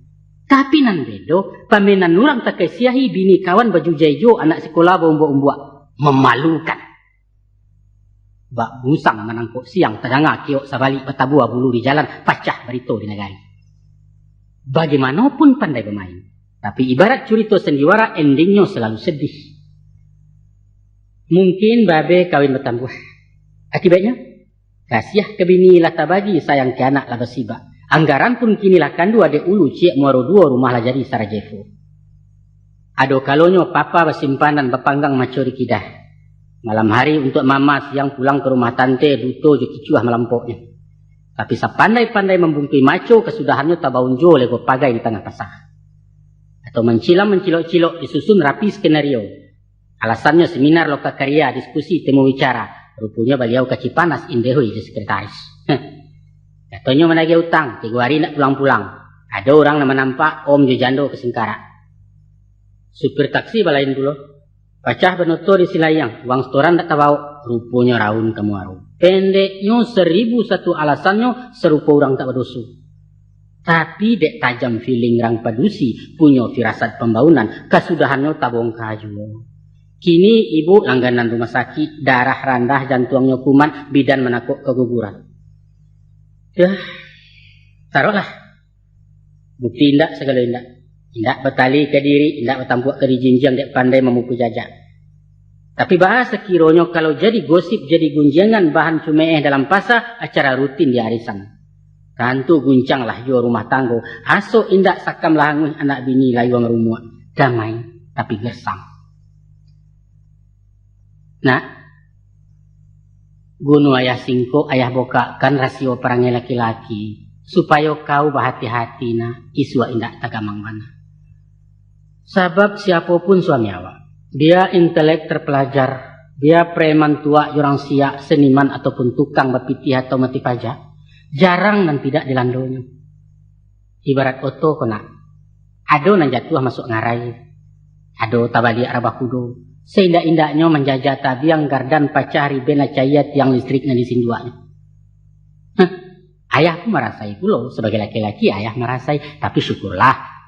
Tapi nan bedo, pamenan urang takaisiahi, bini kawan bajujai jo, anak sikola baumbuak-umbuak. Memalukan. Bak musang manangkok siang, tadanga kiok sabalik, batabua bulu di jalan, pacah barito di nagari. Bagaimanopun pandai bamain, tapi ibarat curito sandiwara, endingnyo selalu sedih. Mungkin babe kawin batambuah. Akibatnyo, kasiah ka bini lah tabagi, sayang ka anak lah basibak. Anggaran pun kini lah kandu, adek ulu ciek muaro duo, rumah lah jadi Sarajevo. Ado kalonyo papa basimpanan, bapanggang maco di kidah. Malam hari untuak mama, siang pulang ka rumah tante, duto jo kicuah malampoknyo. Tapi sapandai-pandai mambungkui maco, kasudahannyo tabaunjo lego pagai di tangah pasa. Atau mancilam mancilok-cilok, disusun rapi skenario. Alasannyo seminar loka karya, diskusi temu bicara. Ruponyo baliau ka Cipanas, indehoi jo sekretaris. Heh. Katonyo managih utang, tigo ari ndak pulang-pulang. Ado urang nan manampak om jo jando ka Singkarak. Supir taksi balain pulo. Pacah banoto di Silayang, uang setoran ndak tabaok, ruponyo raun ka Muaro. Pendeknyo, saribu satu alasannyo, sarupo urang tak badoso. Tapi dek tajam feeling rang padusi, punyo firasat pambaunan, kasudahannyo tabongka juo. Kini ibu langganan rumah sakik, darah randah, jantuangnyo kumat, bidan manakok kaguguran. Yah, taroklah. Bukti indak sagalo indak. Indak batali ka diri, indak batampuak ka dijinjiang, dek pandai mamukul jajak. Tapi baa sakironyo kalau jadi gosip, jadi gunjiangan, bahan cumeeh dalam pasa, acara rutin di arisan. Tantu guncanglah juo rumah tanggo, aso indak sakam lah anguih anak bini layuang rumuak, damai tapi gersang. Nak, gunu ayah singkok, ayah bokakkan rasio parangai laki-laki, supayo kau bahati-hati, nak, isuak indak tagamang bana. Sabab siapo pun suami awak, dia intelek terpelajar, dia preman tuak, urang siak, seniman, ataupun tukang bapitih atau mati pajak, jarang nan tidak dilandonyo. Ibarat oto ko, nak, ado nan jatuah masuak ngarai, ado tabaliak rabah kudo, saindak-indaknyo manjajah tabiang, gardan pacah, riben lah caia, tiang listrik nan disinduaknyo. Hah, ayah pun marasai pulo, sabagai laki-laki ayah marasai, tapi syukurlah.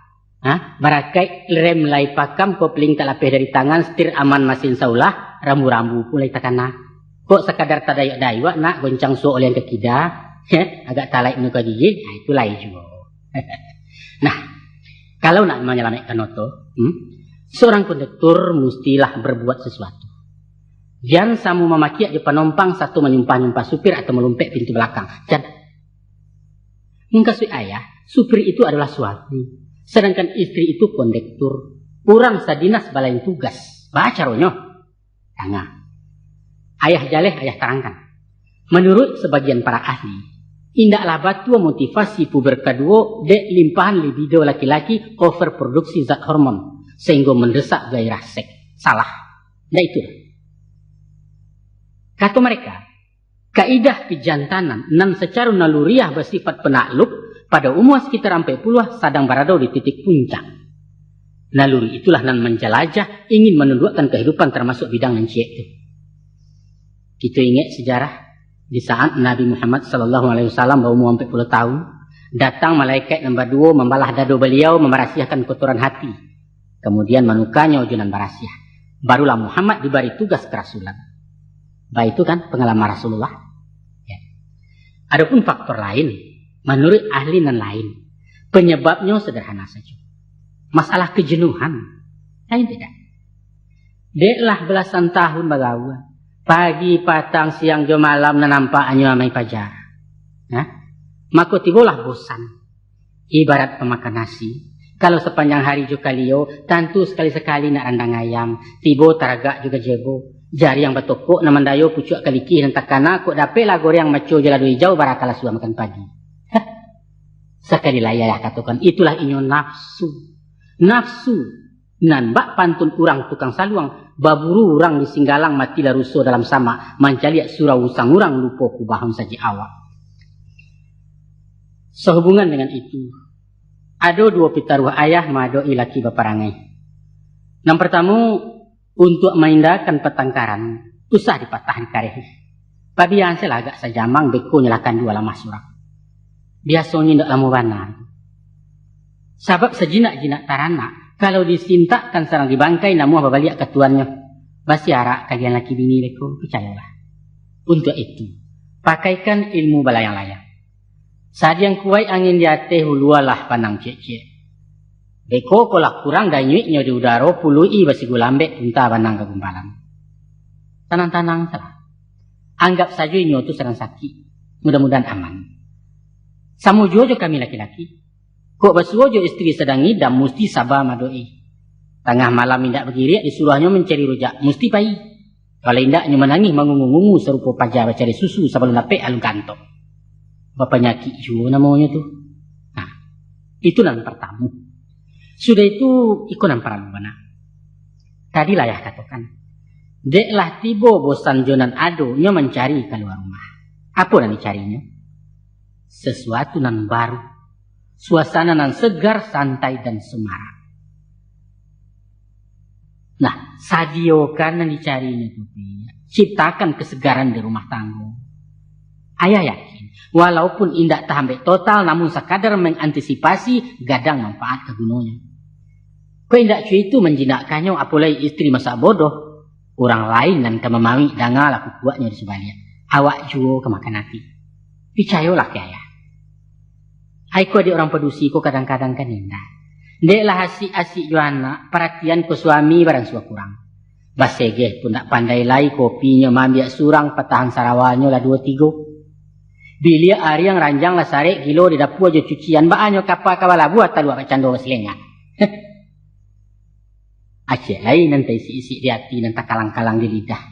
Ha? Barakaik rem lai pakam, kopling tak lapeh dari tangan, setir aman masin saulah, rambu-rambu pun lai takana. Kok sakadar tadayuak-dayuak, nak, goncang suok oliang ka kida, heh, agak talaik mano ka gigi, nah, itu lai juo. Nah, kalau nak manyalamaikkan oto, hmm, seorang konduktur mustilah berbuat sesuatu. Jan samo mamakiak jo panompang, sato manyumpah-nyumpah supir atau malumpek pintu balakang. Jan. Mukasuik ayah, supir itu adalah suami, sadangkan istri itu kondektur. Urang sadinas balain tugas. Baa caronyo? Danga. Ayah jaleh, ayah tarangkan. Manuruik sabagian para ahli, indaklah batua motivasi puber kaduo dek limpahan libido laki-laki, overproduksi zat hormon, sahinggo mandesak gairah seks. Salah. Ndak itu. Kato mereka, kaidah kejantanan nan sacaro naluriah basifat penakluk, pado umua sekitar ampek puluah sadang barado di titik puncak. Naluri itulah nan manjalajah, ingin manunduakkan kahidupan, tarmasuak bidang nan ciek tu. Kito ingek sejarah, Di saat Nabi Muhammad sallallahu alaihi wasallam baumua ampek puluah tahun, datang malaikat nan baduo mambalah dado baliau, mambarasiahkan kotoran hati. Kamudian manukanyo jo nan barasiah. Barulah Muhammad dibari tugas kerasulan. Baitu kan pangalaman Rasulullah. Ya. Adapun faktor lain, manuruik ahli nan lain, penyebabnyo sederhana sajo. Masalah kejenuhan, lain tidak. Dek lah belasan tahun bagaua, pagi, patang, siang, jo malam nan nampak hanyo amai paja. Nah, mako tibolah bosan. Ibarat pamakan nasi, kalau sapanjang hari jo kalio, tantu sakali-sakali nak randang ayam, tibo taragak jo gajebo, jariang batokok nan mandayo pucuak kalikih nan takana, kok dapeklah goreang maco jo lado ijau, barakalah suah makan pagi. Hah? Sakali lai ayah katokan, itulah inyo nafsu. Nafsu. Nan bak pantun urang tukang saluang, baburu urang di Singgalang, matilah ruso dalam samak, mancaliak surau usang urang, lupo kubahun sajik awak. Sahubungan dengan itu, ado duo pitaruah ayah maadoki laki baparangai. Nan partamo, untuak maindakan patangkaran, usah dipatah dikareh. Pabiasalah agak sajamang, beko nyo lah kandu alamah surang. Biasonyo indak lamo bana. Sabab sajinak-jinak taranak, kalau disintakkan sarang dibangkai, namuah babaliak ka tuannyo. Basiarak kalian laki bini beko, picayolah. Untuak itu, pakaikan ilmu balayang-layang. Sadiang kuaik angin di ateh, ulualah panang ciek-ciek. Beko ko lah kurang danyuiknyo di udaro, puluik-i basigulambek, punta banang ka gumpalan. Tanang-tanang salah. Anggap sajo inyo tu sadang sakik. Mudah-mudahan aman. Samo juo jo kami laki-laki. Kok basuo jo istri sadang ngidam, musti saba maadoki. Tangah malam indak bagiriak, disuruahnyo mancari rujak, musti pai. Kalau indak, nyo manangih mangungu-ngungu sarupo paja bacari susu sabalun dapek alun kantok. Bapanyakik juo namonyo tu. Nah, itu nan partamo. Sudah itu, iko nan paralu bana. Tadi lah ayah katokan, dek lah tibo bosan jo nan ado, nyo mancari kalua rumah. Apo nan dicarinyo? Sasuatu nan baru. Suasana nan segar, santai, dan semarak. Nah, sadiokan nan dicarinyo tu, Pi. Ciptakan kesegaran di rumah tanggo. Ayah yakin, walaupun indak taambek total, namun sakadar mengantisipasi, gadang manfaat ka gunonyo. Kok indak cuy tu manjinakkannyo, apo lai istri masak bodoh, urang lain nan ka mamawik, dangalah kukuaknyo di subaliak. Awak juo ka makan ati. Picayolah ka ayah. Ai ko dek urang padusi ko kadang-kadang kan indak. Dek lah asik-asik jo anak, paratian ko suami baransua kurang. Basegeh pun ndak pandai lai, kopinyo maambiak surang, patahan sarawalnyo lah duo tigo. Biliak ariang ranjang lah sarek, gilo di dapua jo cucian, baanyo kapa ka balabuah, taluak bacando basilengah. Aceh lai nan taisik-isik di ati, nan takalang-kalang di lidah.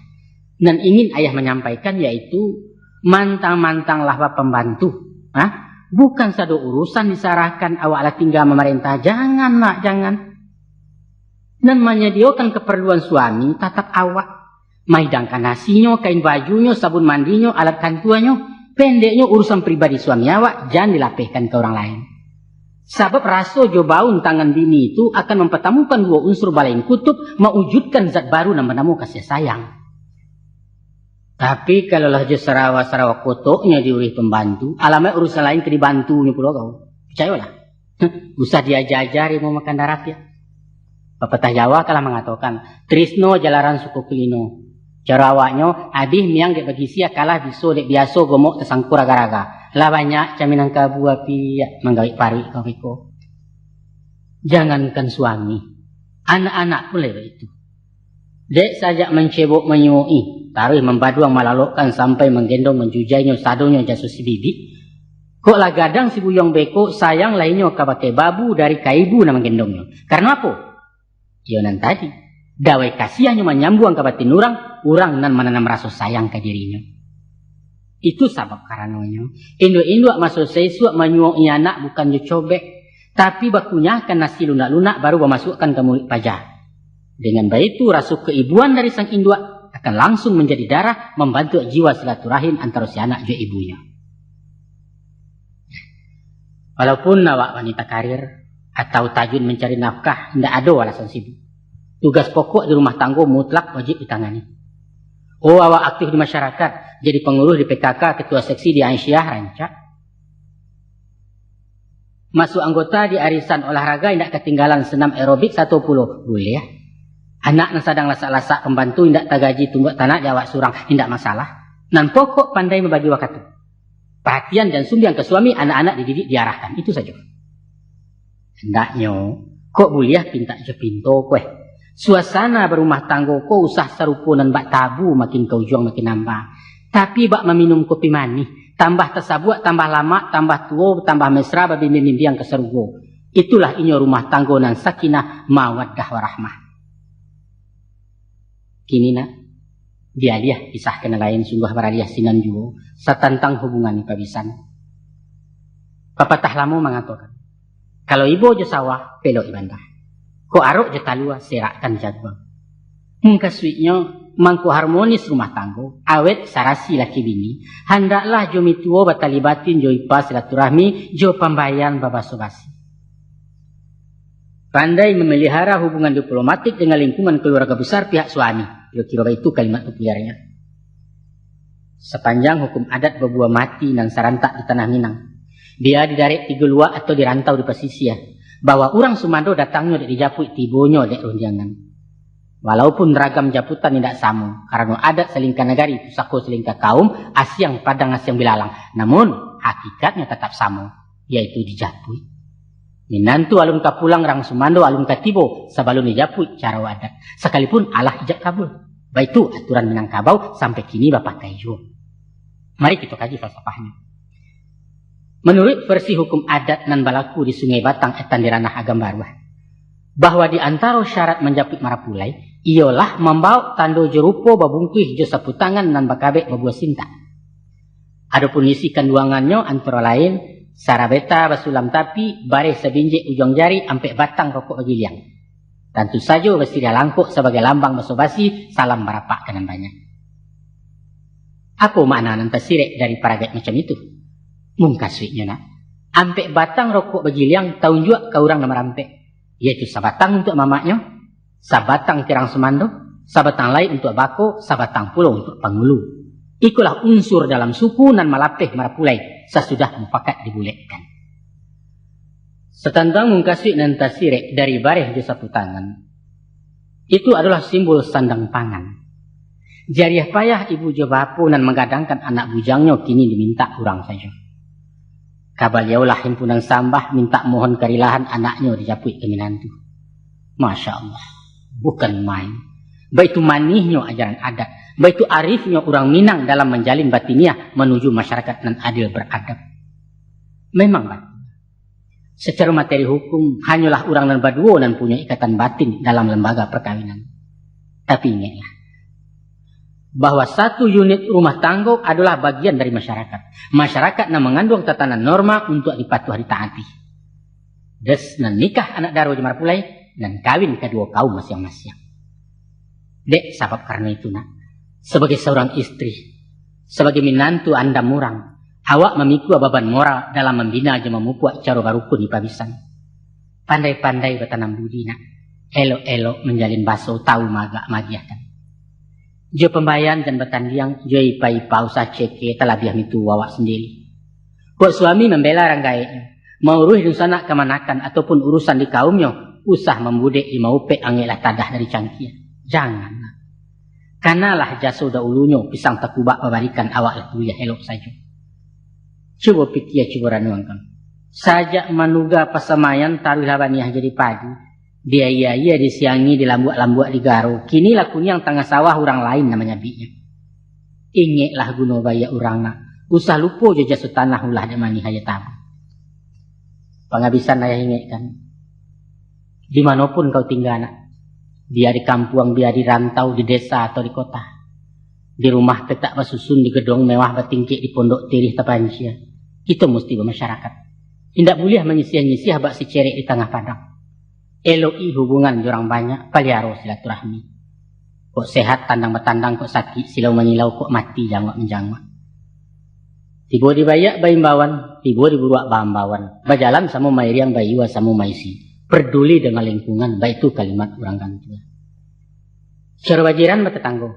Nan ingin ayah manyampaikan yaitu, mantang-mantang lah bapambantu, ha? Bukan sado urusan disarahkan, awak lah tingga mamarentah. Jangan, nak, jangan. Nan manyadiokan kaparluan suami tatap awak. Maidangkan nasinyo, kain bajunyo, sabun mandinyo, alat kantuanyo, pendeknyo urusan pribadi suami awak, jan dilapehkan ka urang lain. Sabab raso jo baun tangan bini tu akan mampatamukan duo unsur balain kutub, maujudkan zat baru nan banamo kasih sayang. Tapi, kalau lah jo sarawa-sarawa kotoknyo diurih pambantu, alamaik urusan lain ka dibantunyo pulo kau. Picayolah. Usah diaja-aja rimau makan darah, piak. Papatah Jawa kalah mangatokan, trisno jalaran suko kulino. Caro awaknyo, abih miang dek bagisia, kalah biso dek biaso, gomok tasangkur aga-aga. Lah banyak camin nan kabua, piak, manggawik paruik kau beko. Jangankan suami, anak-anak pun lewat itu. Dek sajak mancebok manyuok-i, taruih mambaduang malalokkan sampai manggendong manjujainyo sadonyo jaso si bibik. Kok lah gadang si buyuang beko, sayang lah inyo kabake babu dari ka ibu nan manggendongnyo. Karano apo? Iyo nan tadi, dawai kasiahnyo manyambuang ka batin urang, urang nan mananam raso sayang ka dirinyo. Itu sabab karanonyo, induak-induak maso saisuak manyuok-i anak bukan jo cobek, tapi bakunyahkan nasi lunak-lunak baru bamasuakkan ka muluik paja. Dengan baitu, raso kaibuan dari sang induak akan langsung manjadi darah, mambantuak jiwa silaturahim antaro si anak jo ibunyo. Walaupun awak wanita karir atau tajun mancari nafkah, indak ado alasan sibuk. Tugas pokok di rumah tanggo mutlak wajib ditangani. Oh, awak aktif di masyarakat, jadi pangurus di P K K, ketua seksi di Aisyah, rancak. Masuk anggota di arisan olahraga, indak katinggalan senam aerobik satu pulo, buliah. Anak nan sadang lasak-lasak pambantu, indak tagaji tumbuak tanak di awak surang, indak masalah. Nan pokok pandai mambagi wakatu. Paratian jan sumbiang ka suami, anak-anak dididik, diarahkan. Itu sajo. Handaknyo, kok buliah pintak jo pinto ko eh. Suasana barumah tanggo ko usah sarupo nan bak tabu, makin ka ujuang makin amba. Tapi bak maminum kopi manih, tambah tasabuak, tambah lamak, tambah tuo, tambah mesra, babimbiang-bimbiang ka sarugo. Itulah inyo rumah tanggo nan sakinah, mawaddah, warahmah. Kini nak, dialiah kisah ka nan lain, sungguah baraliah sinan juo, satantang hubungan pabisan. Papatah lamo mangatokan, kalau ibo jo sawah, pelok di bandah. Kok arok jo talua, serakkan jaguang. Mukasuiknyo, mangko harmonis rumah tanggo, awet sarasi laki bini, handaklah jo mituo batali batin jo ipa silaturahmi, jo pambaian babaso basi. Pandai mamelihara hubungan diplomatik dengan lingkungan keluarga besar pihak suami, kiro-kiro baitu kalimat populernya. Sapanjang hukum adat babuah mati nan sarantak di tanah Minang, bia di darek tigo luak atau di rantau di pasisia, bahwa urang sumando datangnyo dek dijapuik, tibonyo dek rundiangan. Walaupun ragam japutan indak samo, karano adat salingka nagari, pusako salingka kaum, asiang padang asiang bilalang, namun hakikatnyo tatap samo, yaitu dijapuik. Minantu alun ka pulang, rang sumando alun ka tibo, sabalun dijapuik caro adat, sakalipun alah ijab kabul. Baitu aturan Minangkabau sampai kini bapakai juo. Mari kito kaji falsafahnyo. Manuruik versi hukum adat nan balaku di Sungai Batang, etan di Ranah Agam Baruah, bahwa di antaro syarat manjapuik marapulai, iyolah mambaok tando jo rupo babungkuih jo sapu tangan nan bakabek babuah sintak. Adopun isi kanduangannyo antaro lain, sarabeta basulam tapi, bareh sabinjek ujuang jari, ampek batang rokok bagiliang. Tantu sajo basiriah langkok sabagai lambang baso basi, salam barapak ka nan banyak. Apo makna nan tasirek dari paragaik macam itu? Mukasuiknyo nak, ampek batang rokok bagiliang taunjuak ka urang nan marampek, yaitu sabatang untuak mamaknyo, sabatang tirang sumando, sabatang lai untuak bako, sabatang pulo untuak pangulu. Ikolah unsur dalam suku nan malapeh marapulai sasudah mupakat dibulekkan. Satantang mukasuik nan tasirek dari bareh jo sapu tangan, itu adolah simbol sandang pangan. Jariah payah ibu jo bapo nan manggadangkan anak bujangnyo kini dimintak urang sajo. Ka baliaulah himpunan sambah mintak mohon karilahan anaknyo dijapuik ka minantu. Masya Allah, bukan main. Baitu manihnyo ajaran adat, baitu arifnyo urang Minang dalam manjalin batiniah manuju masyarakat nan adil baradab. Memang batua, sacaro materi hukum, hanyolah urang nan baduo nan punyo ikatan batin dalam lambaga parkawinan. Tapi ingeklah, bahwa satu unit rumah tanggo adolah bagian dari masyarakat. Masyarakat nan manganduang tatanan norma untuak dipatuah ditaati. Des nan nikah anak daro jo marapulai, nan kawin kaduo kaum masiang-masiang. Dek sabab karano itu nak, sabagai saurang istri, sabagai minantu andam urang, awak mamikua baban moral dalam mambina jo mamupuak caro barukun di pabisan. Pandai-pandai batanam budi nak, elok-elok manjalin baso, tau maagak maagiahkan. Jo pambaian jan batandiang, jo ipa-ipa usah ceke, talabiah mitu awak sandiri. Kok suami mambela rang gaeknyo, mauruih dunsanak kamanakan ataupun urusan di kaumnyo, usah mambudek di maupek, angeklah tadah dari cangkia. Janganlah. Kanalah jaso dahulunyo, pisang takubak babarikan, awak lah kuliah elok sajo. Cubo pikia, cubo ranuangkan. Sajak manuga pasamaian, taruihlah baniah jadi padi, diaia-ia, disiangi, dilambuak-lambuak, digaro. Kini lah kuniang tangah sawah, urang lain nan manyabiknyo. Ingeklah guno baiak urang nak, usah lupo jo jaso tanah, ulah dek manih aia tabu. Pangabisan ayah ingekkan, di mano pun kau tingga nak, bia di kampuang, bia di rantau, di desa atau di kota, di rumah petak basusun, di gedong mewah batingkek, di pondok tirih tapancia, kito musti bamasyarakat. Indak buliah manyisiah-nyisiah bak sicerek di tangah padang. Eloki hubungan jo urang banyak, paliaro silaturahmi. Kok sehat tandang batandang, kok sakik silau manyilau, kok mati janguak manjanguak. Tibo di baiak baimbauan, tibo di buruak baambauan. Bajalan samo mairiang, baiua samo maisi. Peduli dengan lingkungan, baitu kalimat urang kan tua. Caro bajiran batatanggo.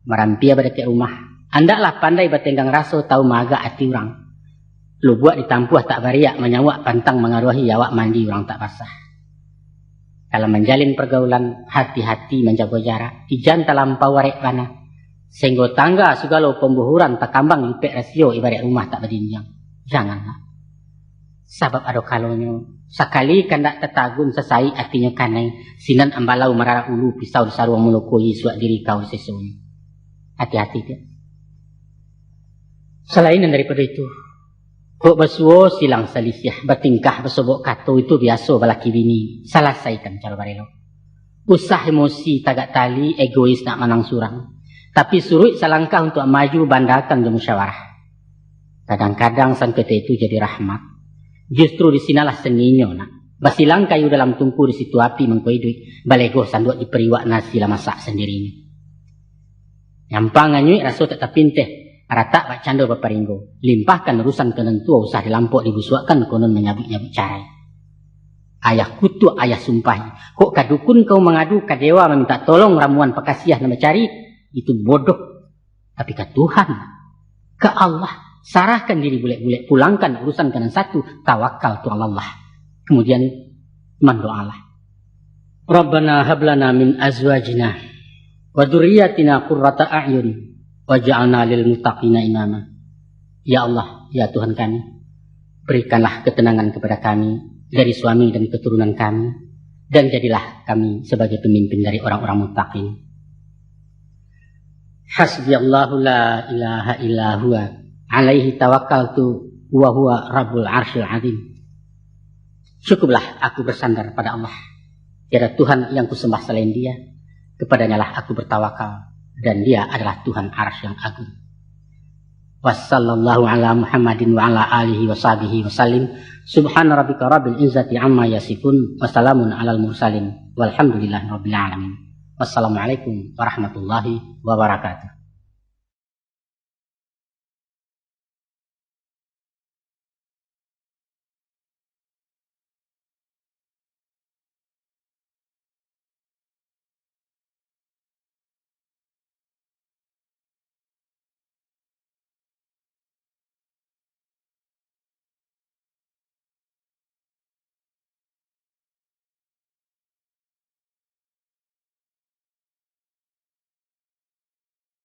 Marampia badakek rumah, andaklah pandai batenggang raso, tahu maagak ati urang. Lubuak ditampuah tak bariak, manyauak pantang mangaruahi, awak mandi urang tak basah. Dalam manjalin pargaulan, hati-hati manjago jarak, ijan talampau arek bana, sahinggo tangga sagalo pambuhuran takambang lipek rasio, ibaraik rumah tak badindiang. Janganlah. Sabab ado kalonyo, sakali kandak tatagun, sasaik atinyo kanai, sinan ambalau mararak ulu, pisau disaruang maloko, isuak diri kau disesonyo. Hati-hati tu. Salain daripado itu, kok basuo silang salisiah, batingkah basobok kato, itu biaso balaki bini, salasaikan caro barelo. Usah emosi tagak tali, egois nak manang surang. Tapi suruik salangkah untuak maju, bandakan jo musyawarah. Kadang-kadang sangketo itu jadi rahmat. Justru di sinalah seninyo nak. Basilang kayu dalam tungku, di situ api mangko iduik, balegoh sanduak di pariuak, nasi lah masak sandirinyo. Nyampang anyuik raso tak tapinteh, ratak bak cando baparinggo. Limpahkan urusan ka nan tuo, usah dilampok dibusuakkan, konon manyabuik-nyabuik carai. Ayah kutuak, ayah sumpahi. Kok ka dukun kau mangadu, ka dewa mamintak tolong, ramuan pakasiah nan bacari, itu bodoh. Tapi ka Tuhan, ka Allah, sarahkan diri bulek-bulek, pulangkan urusan ka nan satu, tawakal tu Allah. Kemudian mandoalah. Rabbana hablana min azwajina wa dzurriyyatina qurrata a'yun waj'alna lil muttaqina imama. Ya Allah, ya Tuhan kami, berikanlah ketenangan kepada kami dari suami dan keturunan kami, dan jadilah kami sebagai pemimpin dari orang-orang muttaqin. Hasbiyallahu la ilaha illa huwa, alaihi tawakkaltu wa huwa rabbul arsyil azim. Cukuplah aku bersandar pada Allah. Tiada Tuhan yang kusembah selain Dia. Kepadanyalah aku bertawakal, dan Dia adalah Tuhan Arsy yang agung. Wassallallahu ala Muhammadin wa ala alihi wa sahbihi wa sallim. Subhana rabbika rabbil izzati amma yasifun. Wassalamun alal mursalin. Walhamdulillahi rabbil alamin. Wassalamualaikum warahmatullahi wabarakatuh.